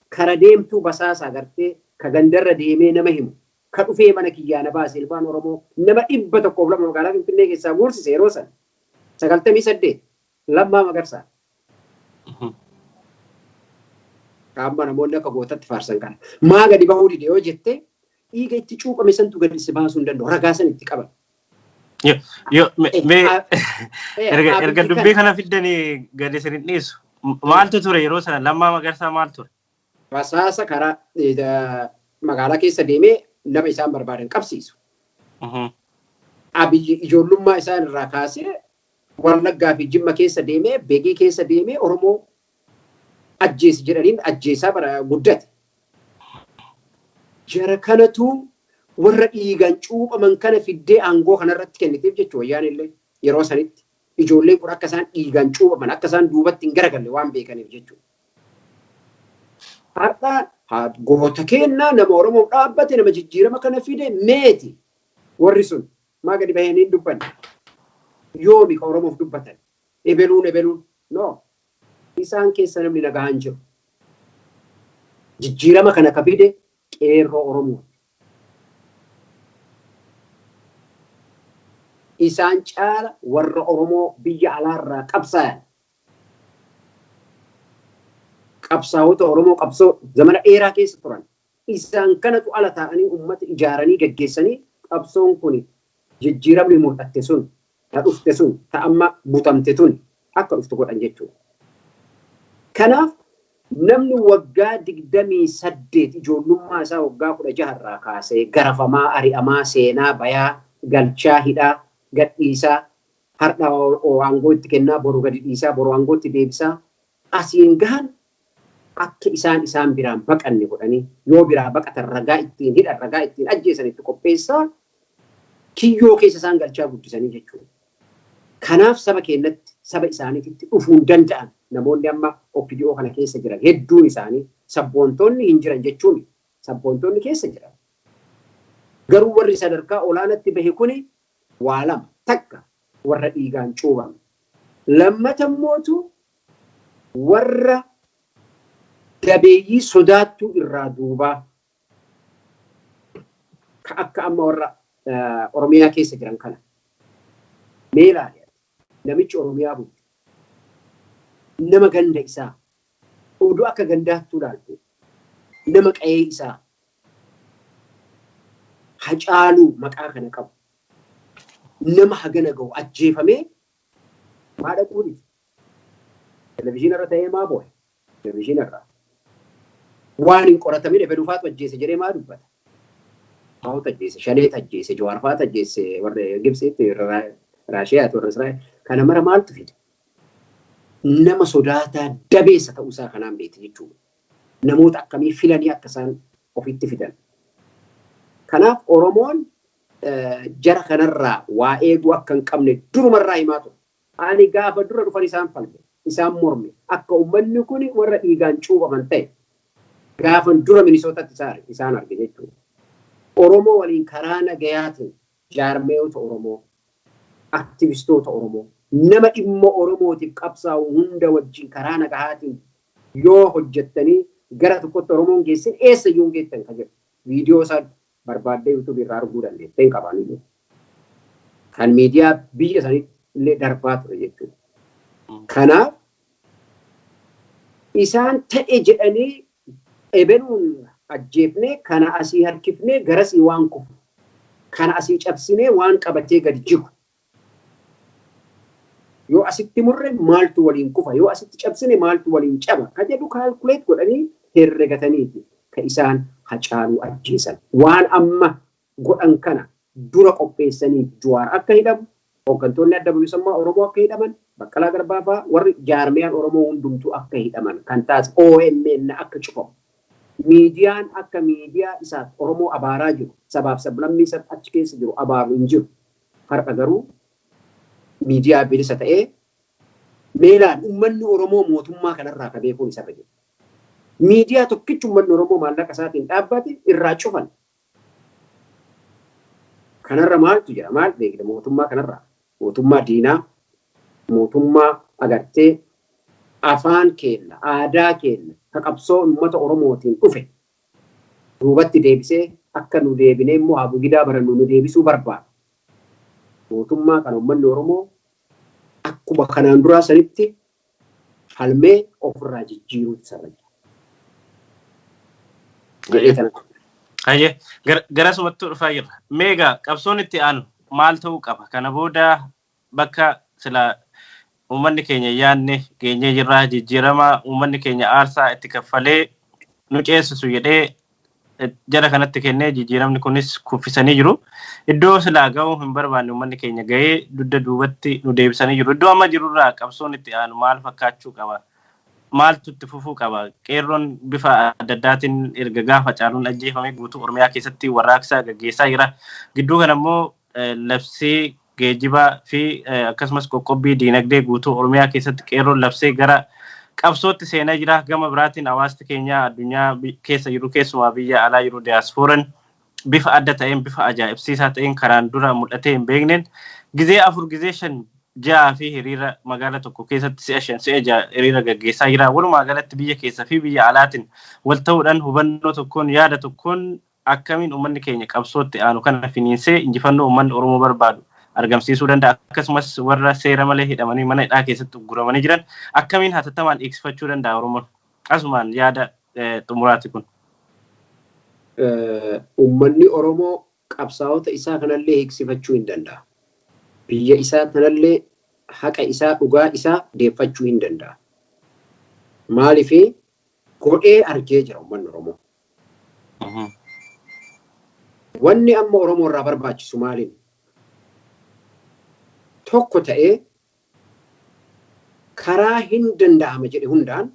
kara deemtuu, basaasa agartee ka gandarra deemee nama himu, ka dhufee mana kiyyaa na baase, ilmaan Oromoo nama 102 magaalaa Finfinnee keessaa guursise yeroo san, 98, Lammaa Magarsaa. Amma namoonni akka gootatti faarsan kana. Maa gadi bahuu dide yoo jette, dhiiga itti cuuphame santu gadi si baasuu hin danda'u. Ragaa san itti qaban. Yo, mee erga dubbii kana fiddanii gadi isin hin dhiisu. Maaltu ture yeroo sana? Lammaa Magarsaa maal ture? Basaasa karaa magaalaa keessa deemee nama isaan barbaadan qabsiisu. Abiyyi ijoollummaa isaan irraa kaasee Wallaggaa fi Jimma keessa deemee, Begii keessa deemee, Oromoo ajjeesi jedhaniin ajjeesaa bara guddate. Jara kanatu warra dhiigaan cuuphaman kana fiddee aangoo kanarratti kenniteef jechuudha. Wayyaan illee yeroo sanitti ijoolleen kun akka isaan dhiigaan cuuphaman, akka isaan duubatti hin garagalle waan beekaniif jechuudha. Har'a goota kennaa, nama Oromoof dhaabbate, nama jijjiirama kana fide meeti warri sun maa gadi bahanii hin dubbanne? Yoomi ka Oromoof dubbatan? Ebeluun ebeluun no, isaan keessa namni nagaan jiru. Jijjiirama kana ka fide qeerroo Oromoo. Isaan caala warra Oromoo biyya alaarraa qabsaayan, qabsaa'ota Oromoo qabsoo zamana dheeraa keessa turan. Isaan kanatu ala taa'anii uummata ijaaranii geggeessanii, qabsoon kun jijjiiramni mul'atte sun, ta dhufte sun, ta amma butamte tun akka dhuftu godhan jechuudha. Kanaaf namni waggaa 28 ijoollummaa isaa waggaa 16 irraa kaasee garafamaa, ari'amaa, seenaa, bayaa, galchaa, hidhaa, gadhiisaa, har'a aangoo itti kennaa, boru gadi dhiisaa, boru aangootti deebisaa asiin gahan, akka isaan isaan biraan baqanne godhanii, yoo biraa baqatan ragaa ittiin hidhan, ragaa ittiin ajjeesan itti qopheessaa, kiyyoo keessa isaan galchaa guddisanii jechuudha. Kanaaf saba keenyatti, saba isaaniititti dhufuu hin danda'an namoonni amma OPDO kana keessa jiran hedduun isaanii. Sabboontonni hin jiran jechuun, sabboontonni keessa jiran. Garuu warri sadarkaa olaanatti bahe kuni waa lama. Takka, Warra dhiigaan cuubame. Lammata immootu warra dabeeyyii sodaattuu irraa duubaa ka akka amma warra Oromiyaa keessa jiran kana. Mee ilaali, namichi Oromiyaa bulchu nama ganda isaa oduu akka gandaattuu ilaalte, nama qa'ee isaa Hacaaluu maqaa kana qabu, nama hagana ga'u ajjeefamee maa dhaquu dide? Televizyiina irra ta'ee maa boo'e? Televizyiina irraa. Waan hin qoratamin ebelufaatu ajjeese jedhee maa dubbata? Maa'utu ajjeese, Shaneetu ajjeese, Jawaarfaatu ajjeese, warra Gibsiitti, Raashiyaati, warra Israa'el. Kana mara maaltu fide? Nama sodaataa dabeessa ta'uusaa kanaan beekti jechuudha. Namoota akkamii filanii akka isaan ofitti fidan. Kanaaf Oromoon jara kanarraa waa eeguu akka hin qabne durumarraa himaa ture. Ani gaafa dura dhufan isaan falme, isaan morme, akka uummanni kun warra dhiigaan cuuphaman ta'e gaafan dura Minisootatti isaan arge jechuudha. Oromoo waliin karaa nagayaatiin jaarmeeyota Oromoo, aktivistoota Oromoo, nama dhimma Oromootiif qabsaa'u hunda wajjin karaa nagahaatiin yoo hojjettanii gara tokkotti Oromoon geessin, eessa iyyuu hin geettan kan jedhu. Viidiyoo isaa barbaaddee yuutuubii irraa arguu dandeetta, hin qabaan iyyuu. Kan miidiyaa biyya sanitti illee darbaa ture jechuudha. Kanaaf isaan ta'e jedhanii ebeluun ajjeefnee, kana asii harkifnee garasii waan kufu, kana asii cabsinee waan qabatee gadi jigu, yoo asitti murre maaltu waliin kufa, yoo asitti cabsine maaltu waliin caba ka jedhu calculate godhanii herregataniiti ka isaan Hacaaluu ajjeesan. Waan amma godhan kana dura qopheessanii Jawaar akka hidhamu, hooggantoonni Adda Bilisummaa Oromoo akka hidhaman, Baqqalaa Garbaa fa'aa, warri jaarmiyaan Oromoo hundumtuu akka hidhaman kan taasise, OMN akka cufamu. Miidiyaan akka miidiyaa isaaf Oromoo abaaraa jiru, sabaaf sablammii achi keessa jiru abaaru hin jiru. Har'a garuu miidiyaa bilisa ta'ee meelaan uummanni Oromoo mootummaa kanarraa ka beekuun isarra jiru. Miidiyaa tokkichi uummanni Oromoo maallaqa isaatiin dhaabbate irraa cufan. Kanarra maaltu jira? Maal beekna mootummaa kanarraa? Mootummaa diinaa, mootummaa agartee afaan keenya, aadaa keenya, ka qabsoo uummata Oromootiin dhufe duubatti deebisee akka nu deebinee immoo habugidaa barannu nu deebisuu barbaada. Mootummaa kana uummanni Oromoo akkuma kanaan duraa sanitti falmee ofirraa jijjiiruutu isarra jira. Jedhee kana. Hayyee, gara sumattuu dhufaa jirra. Meegaa qabsoon itti aanu maal ta'uu qaba? Kana booda bakka sila uummanni keenya yaadne geenyee jirra. Jijjiirama uummanni keenya aarsaa itti kaffalee nu ceessisu jedhee jara kanatti kennee, jijjiiramni kunis kuffisanii jiru. Iddoo silaa ga'uu hin barbaanne uummanni keenya ga'ee dugda duubatti nu deebisanii jiru. Iddoo amma jirurraa qabsoon itti aanu maal fakkaachuu qaba? Maaltu itti fufuu qaba? Qeerroon bifa adda addaatiin erga gaafa Hacaaluun ajjeefame guutuu Oromiyaa keessatti warraaqsa gaggeessaa jira. Gidduu kana immoo labsii geejjibaa fi akkasumas qoqqobbii diinagdee guutuu Oromiyaa keessatti qeerroon labsee gara qabsootti seenaa jira. Gama biraatiin hawaasni keenya addunyaa keessa jiru, keessumaa biyya alaa jiru, diyaaspooran bifa adda ta'een, bifa ajaa'ibsiisaa ta'een, karaan dura mul'atee hin beekneen gizee 4, gizee 5, 6 fi hiriira magaala tokko keessatti si'a 5, si'a 6 hiriira gaggeessaa jira. Walumaa galatti biyya keessa fi biyya alaatiin wal ta'uudhaan hubannoo tokkoon, yaada tokkoon akkamiin uummanni keenya qabsootti aanu kana finiinsee injifannoo uummanni Oromoo barbaadu argamsiisuu danda'a? Akkasumas warra seera malee hidhamanii mana hidhaa keessatti ugguramanii jiran akkamiin hatattamaan hiiksifachuu danda'a Oromoon? Asumaan yaada xumuraati kun. Uummanni Oromoo qabsaa'ota isaa kanallee hiiksifachuu hin danda'a. Biyya isaa kanallee haqa isaa, dhugaa isaa deeffachuu hin danda'a. Maaliif godhee argee jira uummanni Oromoo. Wanni amma Oromoo irraa barbaachisu maaliin? Tokko ta'ee karaa hin danda'ama jedhe hundaan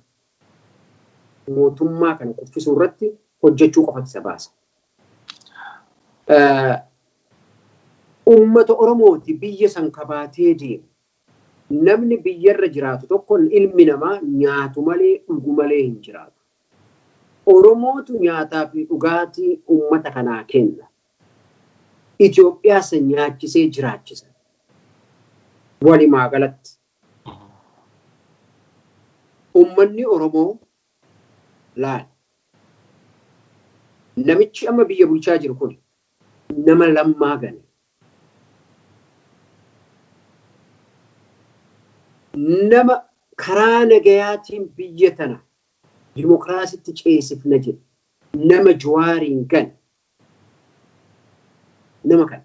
mootummaa kana kuffisuu irratti hojjechuu qofatu isa baasa. Uummata Oromooti biyya san kabaatee deemu. Namni biyyarra jiraatu tokko, ilmi namaa nyaatu malee dhugu malee hin jiraatu. Oromootu nyaataa fi dhugaatii uummata kanaa kenna. Itoophiyaa san nyaachisee jiraachisa. Walumaa galatti. Uummanni Oromoo laal. Namichi amma biyya bulchaa jiru kun nama Lammaa gane. Nama karaa nagayaatiin biyya tana dimokiraasitti ceesifna jedhe. Nama Jawaariin gane. Nama kana.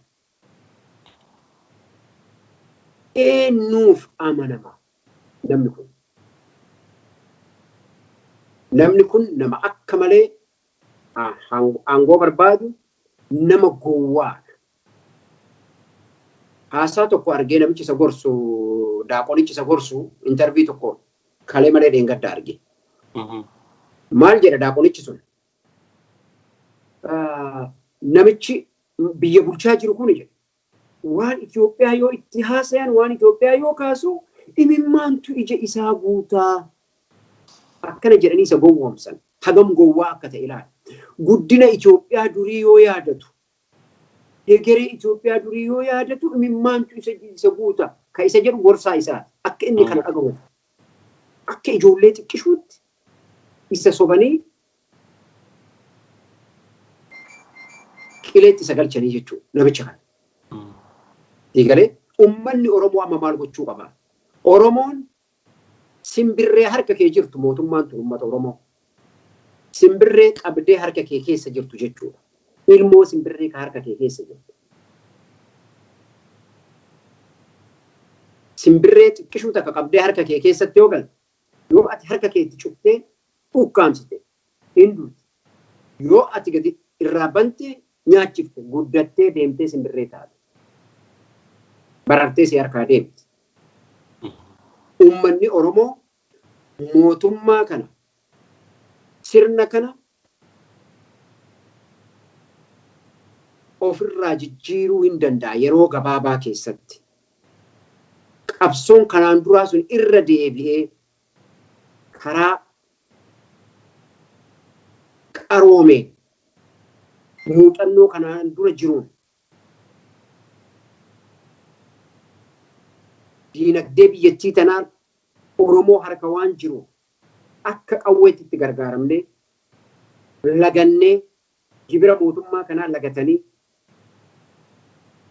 Eenyuuf amanama namni kun? Namni kun nama akka malee aangoo barbaadu, nama gowwaadha. Haasaa tokko argee namichi isa gorsu, daaqonichi isa gorsu, interview tokko kalee malee dheengadda arge. Maal jedha daaqonichi sun? Namichi biyya bulchaa jiru kun jedhe, waan Itoophiyaa yoo itti haasayan, waan Itoophiyaa yoo kaasu, imimmaantu ija isaa guutaa. Akkana jedhanii isa gowwoomsan. Hagam gowwaa akka ta'e ilaali. Guddina Itoophiyaa durii yoo yaadatu, hegeree Itoophiyaa durii yoo yaadatu, imimmaantu isa guuta. Ka isa jedhu gorsaa isaati. Akka inni kana dhagahu. Akka ijoollee xiqqishuutti isa sobanii qileetti isa galchanii jechuudha namicha kana. Eegalee uummanni Oromoo amma maal gochuu qaba? Oromoon simbirree harka kee jirtu, mootummaan tun uummata Oromoo. Simbirree qabdee harka kee keessa jirtu jechuudha. Ilmoo simbirree ka harka kee keessa jirtu. Simbirree xiqqishuu takka qabdee harka kee keessatti yoo galte, yoo ati harka kee itti cuftee ukkaamsite, hin duuti. Yoo ati gadi irraa bante, nyaachifte, guddattee deemtee simbirree taate. Barartee si harkaa deemti. Uummanni Oromoo mootummaa kana, sirna kana ofirraa jijjiiruu hin danda'a yeroo gabaabaa keessatti. Qabsoon kanaan duraa sun irra deebi'ee karaa qaroomeen, muuxannoo kanaan dura jiruun, diinagdee biyyattii tanaan Oromoo harka waan jiru akka qawweetti itti gargaaramnee, lagannee, gibira mootummaa kanaa lagatanii,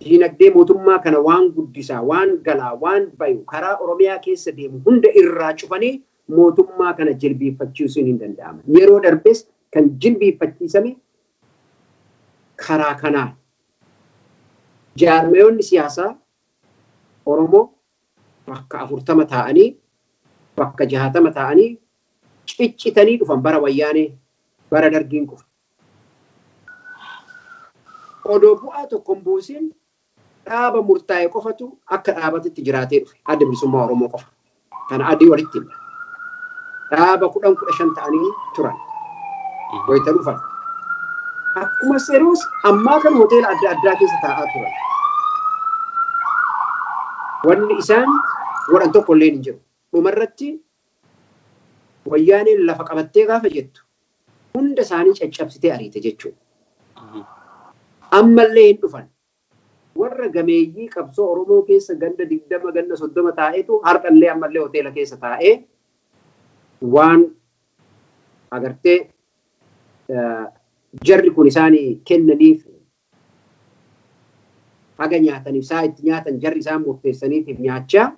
diinagdee mootummaa kana waan guddisaa, waan galaa, waan bayu karaa Oromiyaa keessa deemu hunda irraa cufanii mootummaa kana jilbiiffachiisuun hin danda'ama. Yeroo darbes kan jilbiiffachiisame karaa kanaan. Jaarmayoonni siyaasaa Oromoo bakka 40 taa'anii, bakka 60 taa'anii ciccitanii dhufan bara Wayyaanee, bara Dargiin kufe. Odoo bu'aa tokko hin buusin dhaaba murtaa'e qofatu akka dhaabatitti jiraatee dhufe. Adda Bilisummaa Oromoo qofa. Kana adii walitti himna. Dhaaba 10, 15 ta'anii turan. Wayita dhufan. Akkuma seroos ammaa kan hoteela adda addaa keessa taa'aa turan. Wanni isaan godhan tokko illee hin jiru. Dhumarratti Wayyaaneen lafa qabattee gaafa jettu hunda isaanii caccabsitee ariite jechuudha. Ammallee hin dhufan. Warra gameeyyii qabsoo Oromoo keessa ganda 20, ganda 30 taa'etu har'allee ammallee hoteela keessa taa'ee waan agartee jarri kun isaanii kennaniif haga nyaataniif saa itti nyaatan jarri isaan murteessaniitiif nyaachaa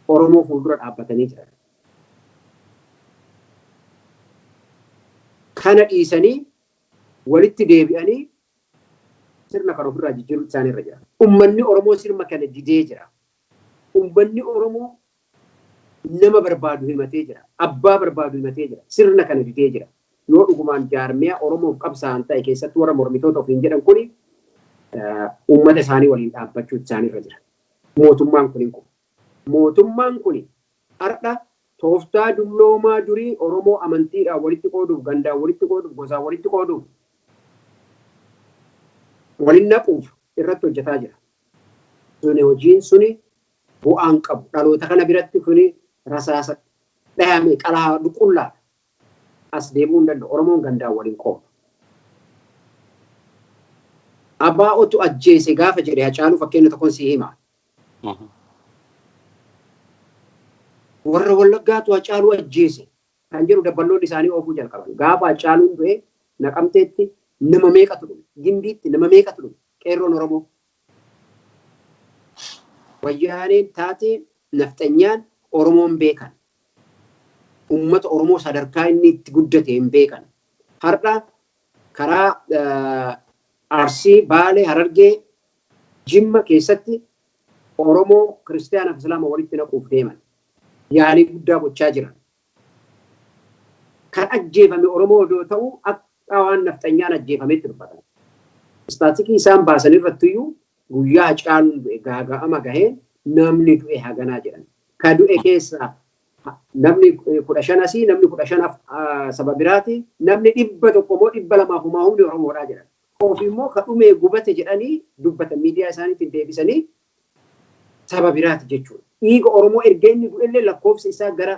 Oromoo fuuldura dhaabbatanii jiran. Kana dhiisanii walitti deebi'anii sirna kana ofirraa jijjiiruu isaan irra jira. Uummanni Oromoo sirna kana didee jira. Uummanni Oromoo nama barbaadu himatee jira. Abbaa barbaadu himatee jira. Sirna kana didee jira. Yoo dhugumaan jaarmiyaa Oromoof qabsaa'an ta'e, keessattuu warra mormitoota ofiin jedhan kuni, uummata isaanii waliin dhaabbachuu isaan irra jira. Mootummaan kun hin kufu. Mootummaan kun har'a tooftaa dulloomaa durii Oromoo amantiidhaan walitti qooduuf, gandaan walitti qooduuf, gosaan walitti qooduuf, waliin naquuf irratti hojjetaa jira. Suni hojiin suni bu'aan qabu. Dhaloota kana biratti kuni rasaasa dhahame qalaa duqullaadha. As deebi'uu hin danda'u. Oromoon gandaan waliin qoodu. Abaa'otu ajjeese gaafa jedhe Hacaaluu, fakkeenya tokkoon si hima. Warra Wallaggaatu Hacaaluu ajjeese kan jedhu dabballoonni isaanii oofuu jalqaban. Gaafa Hacaaluun du'e Naqamteetti nama meeqatu dhume? Gimbiitti nama meeqatu dhume? Qeerroon Oromoo. Wayyaaneen taatee nafxanyaan Oromoon beekan. Uummata Oromoo sadarkaa inni itti guddate hin beekan. Har'a karaa Arsii, Baalee, Harargee, Jimma keessatti Oromoo Kiristaanaa fi Islaama walitti naquuf deeman. Yaalii guddaa gochaa jiran. Kan ajjeefame Oromoo odoo ta'uu akka waan nafxanyaan ajjeefametti dubbatan. Istaatikii isaan baasan irrattiyyuu guyyaa Hacaaluun du'e gaaga'ama gaheen namni du'e haganaa jedhan. Ka du'e keessaa namni 15 asii, namni 15 saba biraati, namni 100 immoo 200 humaa humni Oromoodhaa jedhan. Ofi immoo ka dhumee gubate jedhanii dubbatan miidiyaa isaaniitiin deebisanii saba biraati jechuudha. Dhiiga Oromoo erga inni du'ellee lakkoofsa isaa gara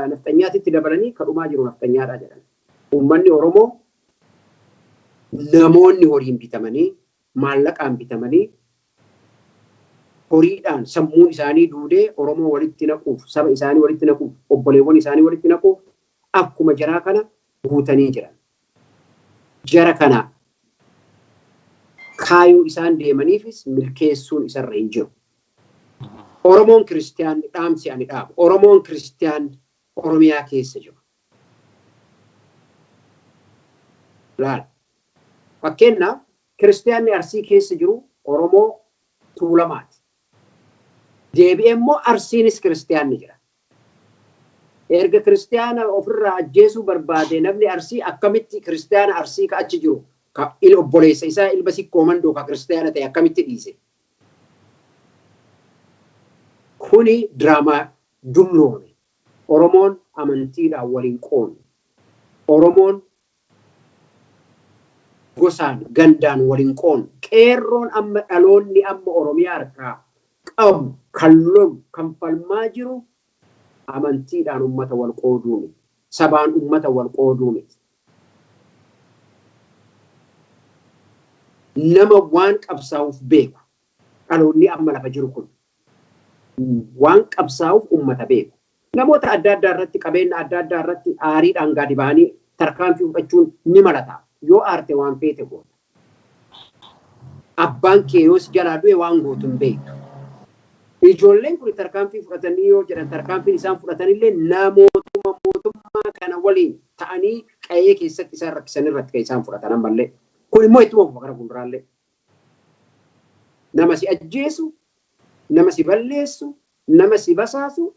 nafxanyaatitti dabalanii ka dhumaa jiru nafxanyaadhaa jedhan. Uummanni Oromoo namoonni horiin bitamanii, maallaqaan bitamanii, horiidhaan sammuun isaanii duudee Oromoo walitti naquuf, saba isaanii walitti naquuf, obboleewwan isaanii walitti naquuf akkuma jaraa kana guutanii jiran. Jara kana kaayoo isaan deemaniifis milkeessuun isarra hin jiru. Oromoon Kiristiyaanni dhaamsi ani dhaabu. Oromoon Kiristiyaanni Oromiyaa keessa jiru. Laal. Fakkeenyaaf Kiristiyaanni Arsii keessa jiru Oromoo Tuulamaati. Deebi'ee immoo Arsiinis Kiristiyaanni jira. Erga Kiristiyaana ofirraa ajjeesuu barbaade namni Arsii akkamitti Kiristiyaana Arsii ka achi jiru ka obboleessa isaa ilma Sikkoo Mandoo ka Kiristiyaana ta'e akkamitti dhiise? Kuni diraamaa dulloome. Oromoon amantiidhaan waliin qoonu. Oromoon gosaan gandaan waliin qoonu. Qeerroon amma dhaloonni amma Oromiyaa harkaa qabu kan lolu kan falmaa jiru amantiidhaan uummata wal qooduu miti. Sabaan uummata wal qooduu miti. Nama waan qabsaa'uuf beeku dhaloonni amma lafa jiru kun waan qabsaa'uuf uummata beeku. Namoota adda addaa irratti, qabeenya adda addaa irratti aariidhaan gadi ba'anii tarkaanfii fudhachuun ni malata. Yoo aarte waan feete goota. Abbaan kee yoo si jalaa du'e waan gootu hin beektu. Ijoolleen kun tarkaanfii fudhatanii yoo jedhan tarkaanfiin isaan fudhatanillee namootuma mootummaa kana waliin ta'anii qa'ee keessatti isaan rakkisan irratti kan isaan fudhatan ammallee. Kun immoo ittuma fufa gara fuulduraallee. Nama si ajjeesu, nama si balleessu, nama si basaasu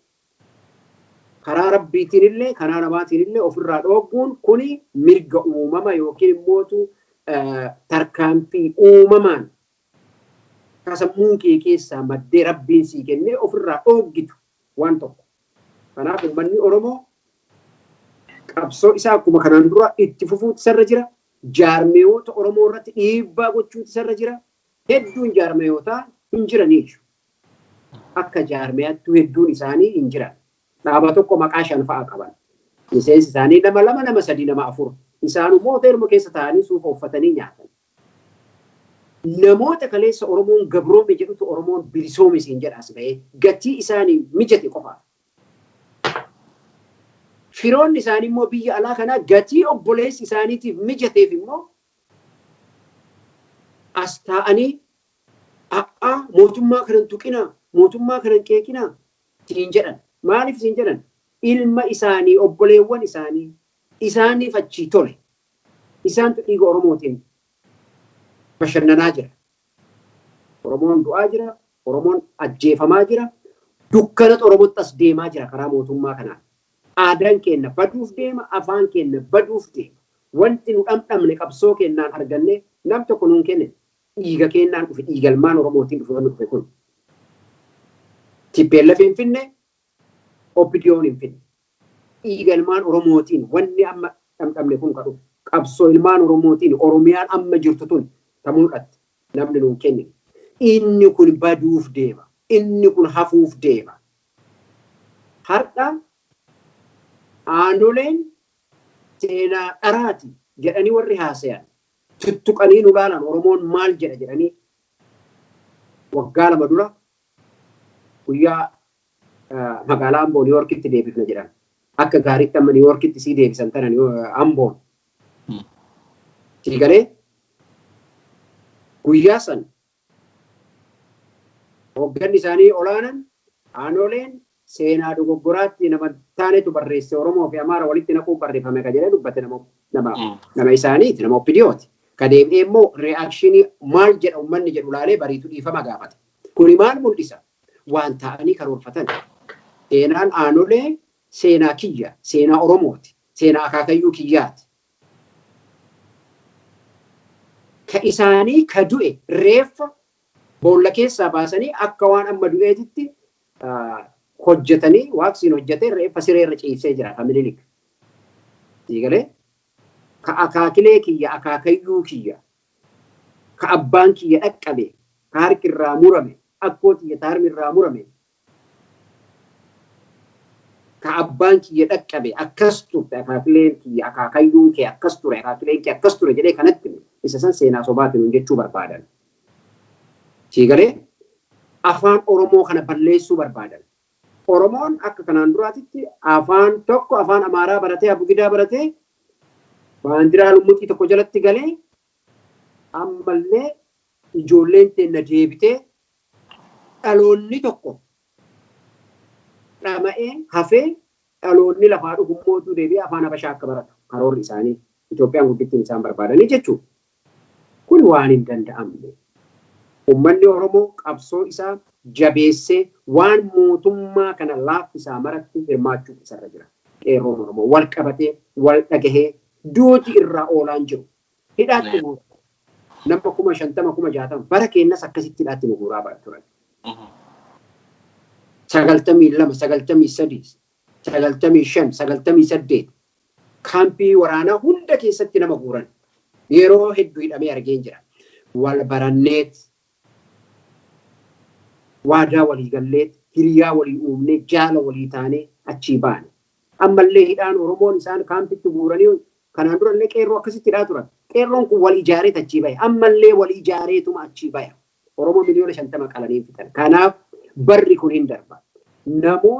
karaa rabbiitiin illee karaa namaatiin illee ofirraa dhoogguun kuni mirga uumama yookiin immootu tarkaanfii uumamaan ka sammuun kee keessaa maddee rabbiin sii kennee ofirraa dhooggitu waan tokko. Kanaaf uummanni Oromoo qabsoo isaa akkuma kanaan dura itti fufuutu isarra jira. Jaarmeeyoota Oromoo irratti dhiibbaa gochuutu isarra jira. Hedduun jaarmeyootaa hin jiraniiyyu. Akka jaarmeyaattuu hedduun isaanii hin jiran. Dhaaba tokko maqaa shan fa'a qaban. Miseensi isaanii nama lama, nama sadii, nama afur. Isaanuu immoo hoteeluma keessa taa'anii suufa uffatanii nyaatan. Namoota kaleessa Oromoon gabroome jedhutu Oromoon bilisoome siin jedha as ba'ee gatii isaanii mijate qofaaf. Firoonni isaanii immoo biyya alaa kanaa gatii obboleessi isaaniitiif mijateef immoo as taa'anii a'aa mootummaa kanan tuqinaa, mootummaa kanan qeeqinaa siin jedhan. Maaliif siin jedhan? Ilma isaanii, obboleewwan isaanii isaaniif achii tole. Isaantu dhiiga Oromootiin bashannanaa jira. Oromoon du'aa jira, Oromoon ajjeefamaa jira, dukkanatu Oromootti as deemaa jira karaa mootummaa kanaan. Aadaan keenya baduuf deema, afaan keenya baduuf deema. Wanti nu dhamdhamne qabsoo keenyaan arganne nam tokko nuun kenne dhiiga keenyaan dhufe, dhiiga ilmaan Oromootiin dhufe wanni dhufe kun. TPLF hin finne, OPDO'n hin finne. Dhiiga ilmaan Oromootiin wanni amma dhamdhamne kun ka dhufe. Qabsoo ilmaan Oromootiin Oromiyaan amma jirtu tun ta mul'atte namni nuun kennine. Inni kun baduuf deema. Inni kun hafuuf deema. Har'a aanoleen seenaa dharaati jedhanii warri haasayan tuttuqanii nu laalan Oromoon maal jedha jedhanii waggaa 2 dura guyyaa Magaalaa Amboo Niiwoorkitti deebifna jedhan. Akka gaariitti amma Niiwoorkitti sii deebisan tana Amboon. Sii galee guyyaa san hoogganni isaanii olaanan Aanoleen seenaa dogoggoraatti nama taanetu barreesse, Oromoo fi Amaara walitti naquu barreeffame ka jedhee dubbate nama isaaniiti, nama OPDOti. Ka deebi'ee immoo reaction maal jedha uummanni jedhu laalee bariitu dhiifama gaafate. Kuni maal mul'isa? Waan ta'anii karoorfatan. Seenaan Aanolee seenaa kiyya, seenaa Oromooti, seenaa akaakayyuu kiyyaati. Ka isaanii ka du'e reeffa boolla keessaa baasanii akka waan amma du'eetitti hojjetanii, waaqsiin hojjetee reeffa sireerra ciibsee jira ka Minilik. Siigalee ka akaakilee kiyya, akaakayyuu kiyya, ka abbaan kiyya dhaqqabe, ka harki irraa murame, akkoo tiyya ta harmi irraa murame, ka abbaan kiyya dhaqqabe, akkas turte akaakileen kiyya, akaakayyuun kee akkas ture, akaakileen kee akkas ture jedhee kanatti isa san seenaa sobaatiin jechuu barbaadan. Siigalee afaan Oromoo kana balleessuu barbaadan. Oromoon akka kanaan duraatitti afaan tokko, afaan Amaaraa baratee, abugidaa baratee, baandiraa lummuxii tokko jalatti galee, ammallee ijoolleen teenna deebitee dhaloonni tokko dhama'ee hafee dhaloonni lafaa dhufummootuu deebi'ee afaan Habashaa akka baratu karoorri isaanii Itoophiyaan guddittiin isaan barbaadanii jechuudha. Kun waan hin danda'amne. Uummanni Oromoo qabsoo isaa jabeessee waan mootummaa kana laaffisaa maratti hirmaachuu isarra jira. Qeerroon Oromoo wal qabatee, wal dhagahee, duuti irraa oolaan jiru. Hidhaatti guura. Nama 50,000, 60,000 bara keenyas akkasitti hidhaatti nu guuraa bara turan. 92, 93, 95, 98 kaampii waraanaa hunda keessatti nama guuran. Yeroo hedduu hidhamee argeen jira. Wal baranneet, waadaa walii galleet, hiriyaa walii uumnee, jaala walii taanee achii baane. Ammallee hidhaan Oromoon isaan kaampitti guuranii kanaan durallee qeerroo akkasitti hidhaa turan. Qeerroon kun wal ijaareet achii bahe. Ammallee wal ijaareetuma achii bahe. Oromoo 50,000,000 qalanii fixan. Kanaaf barri kun hin darba. Namoota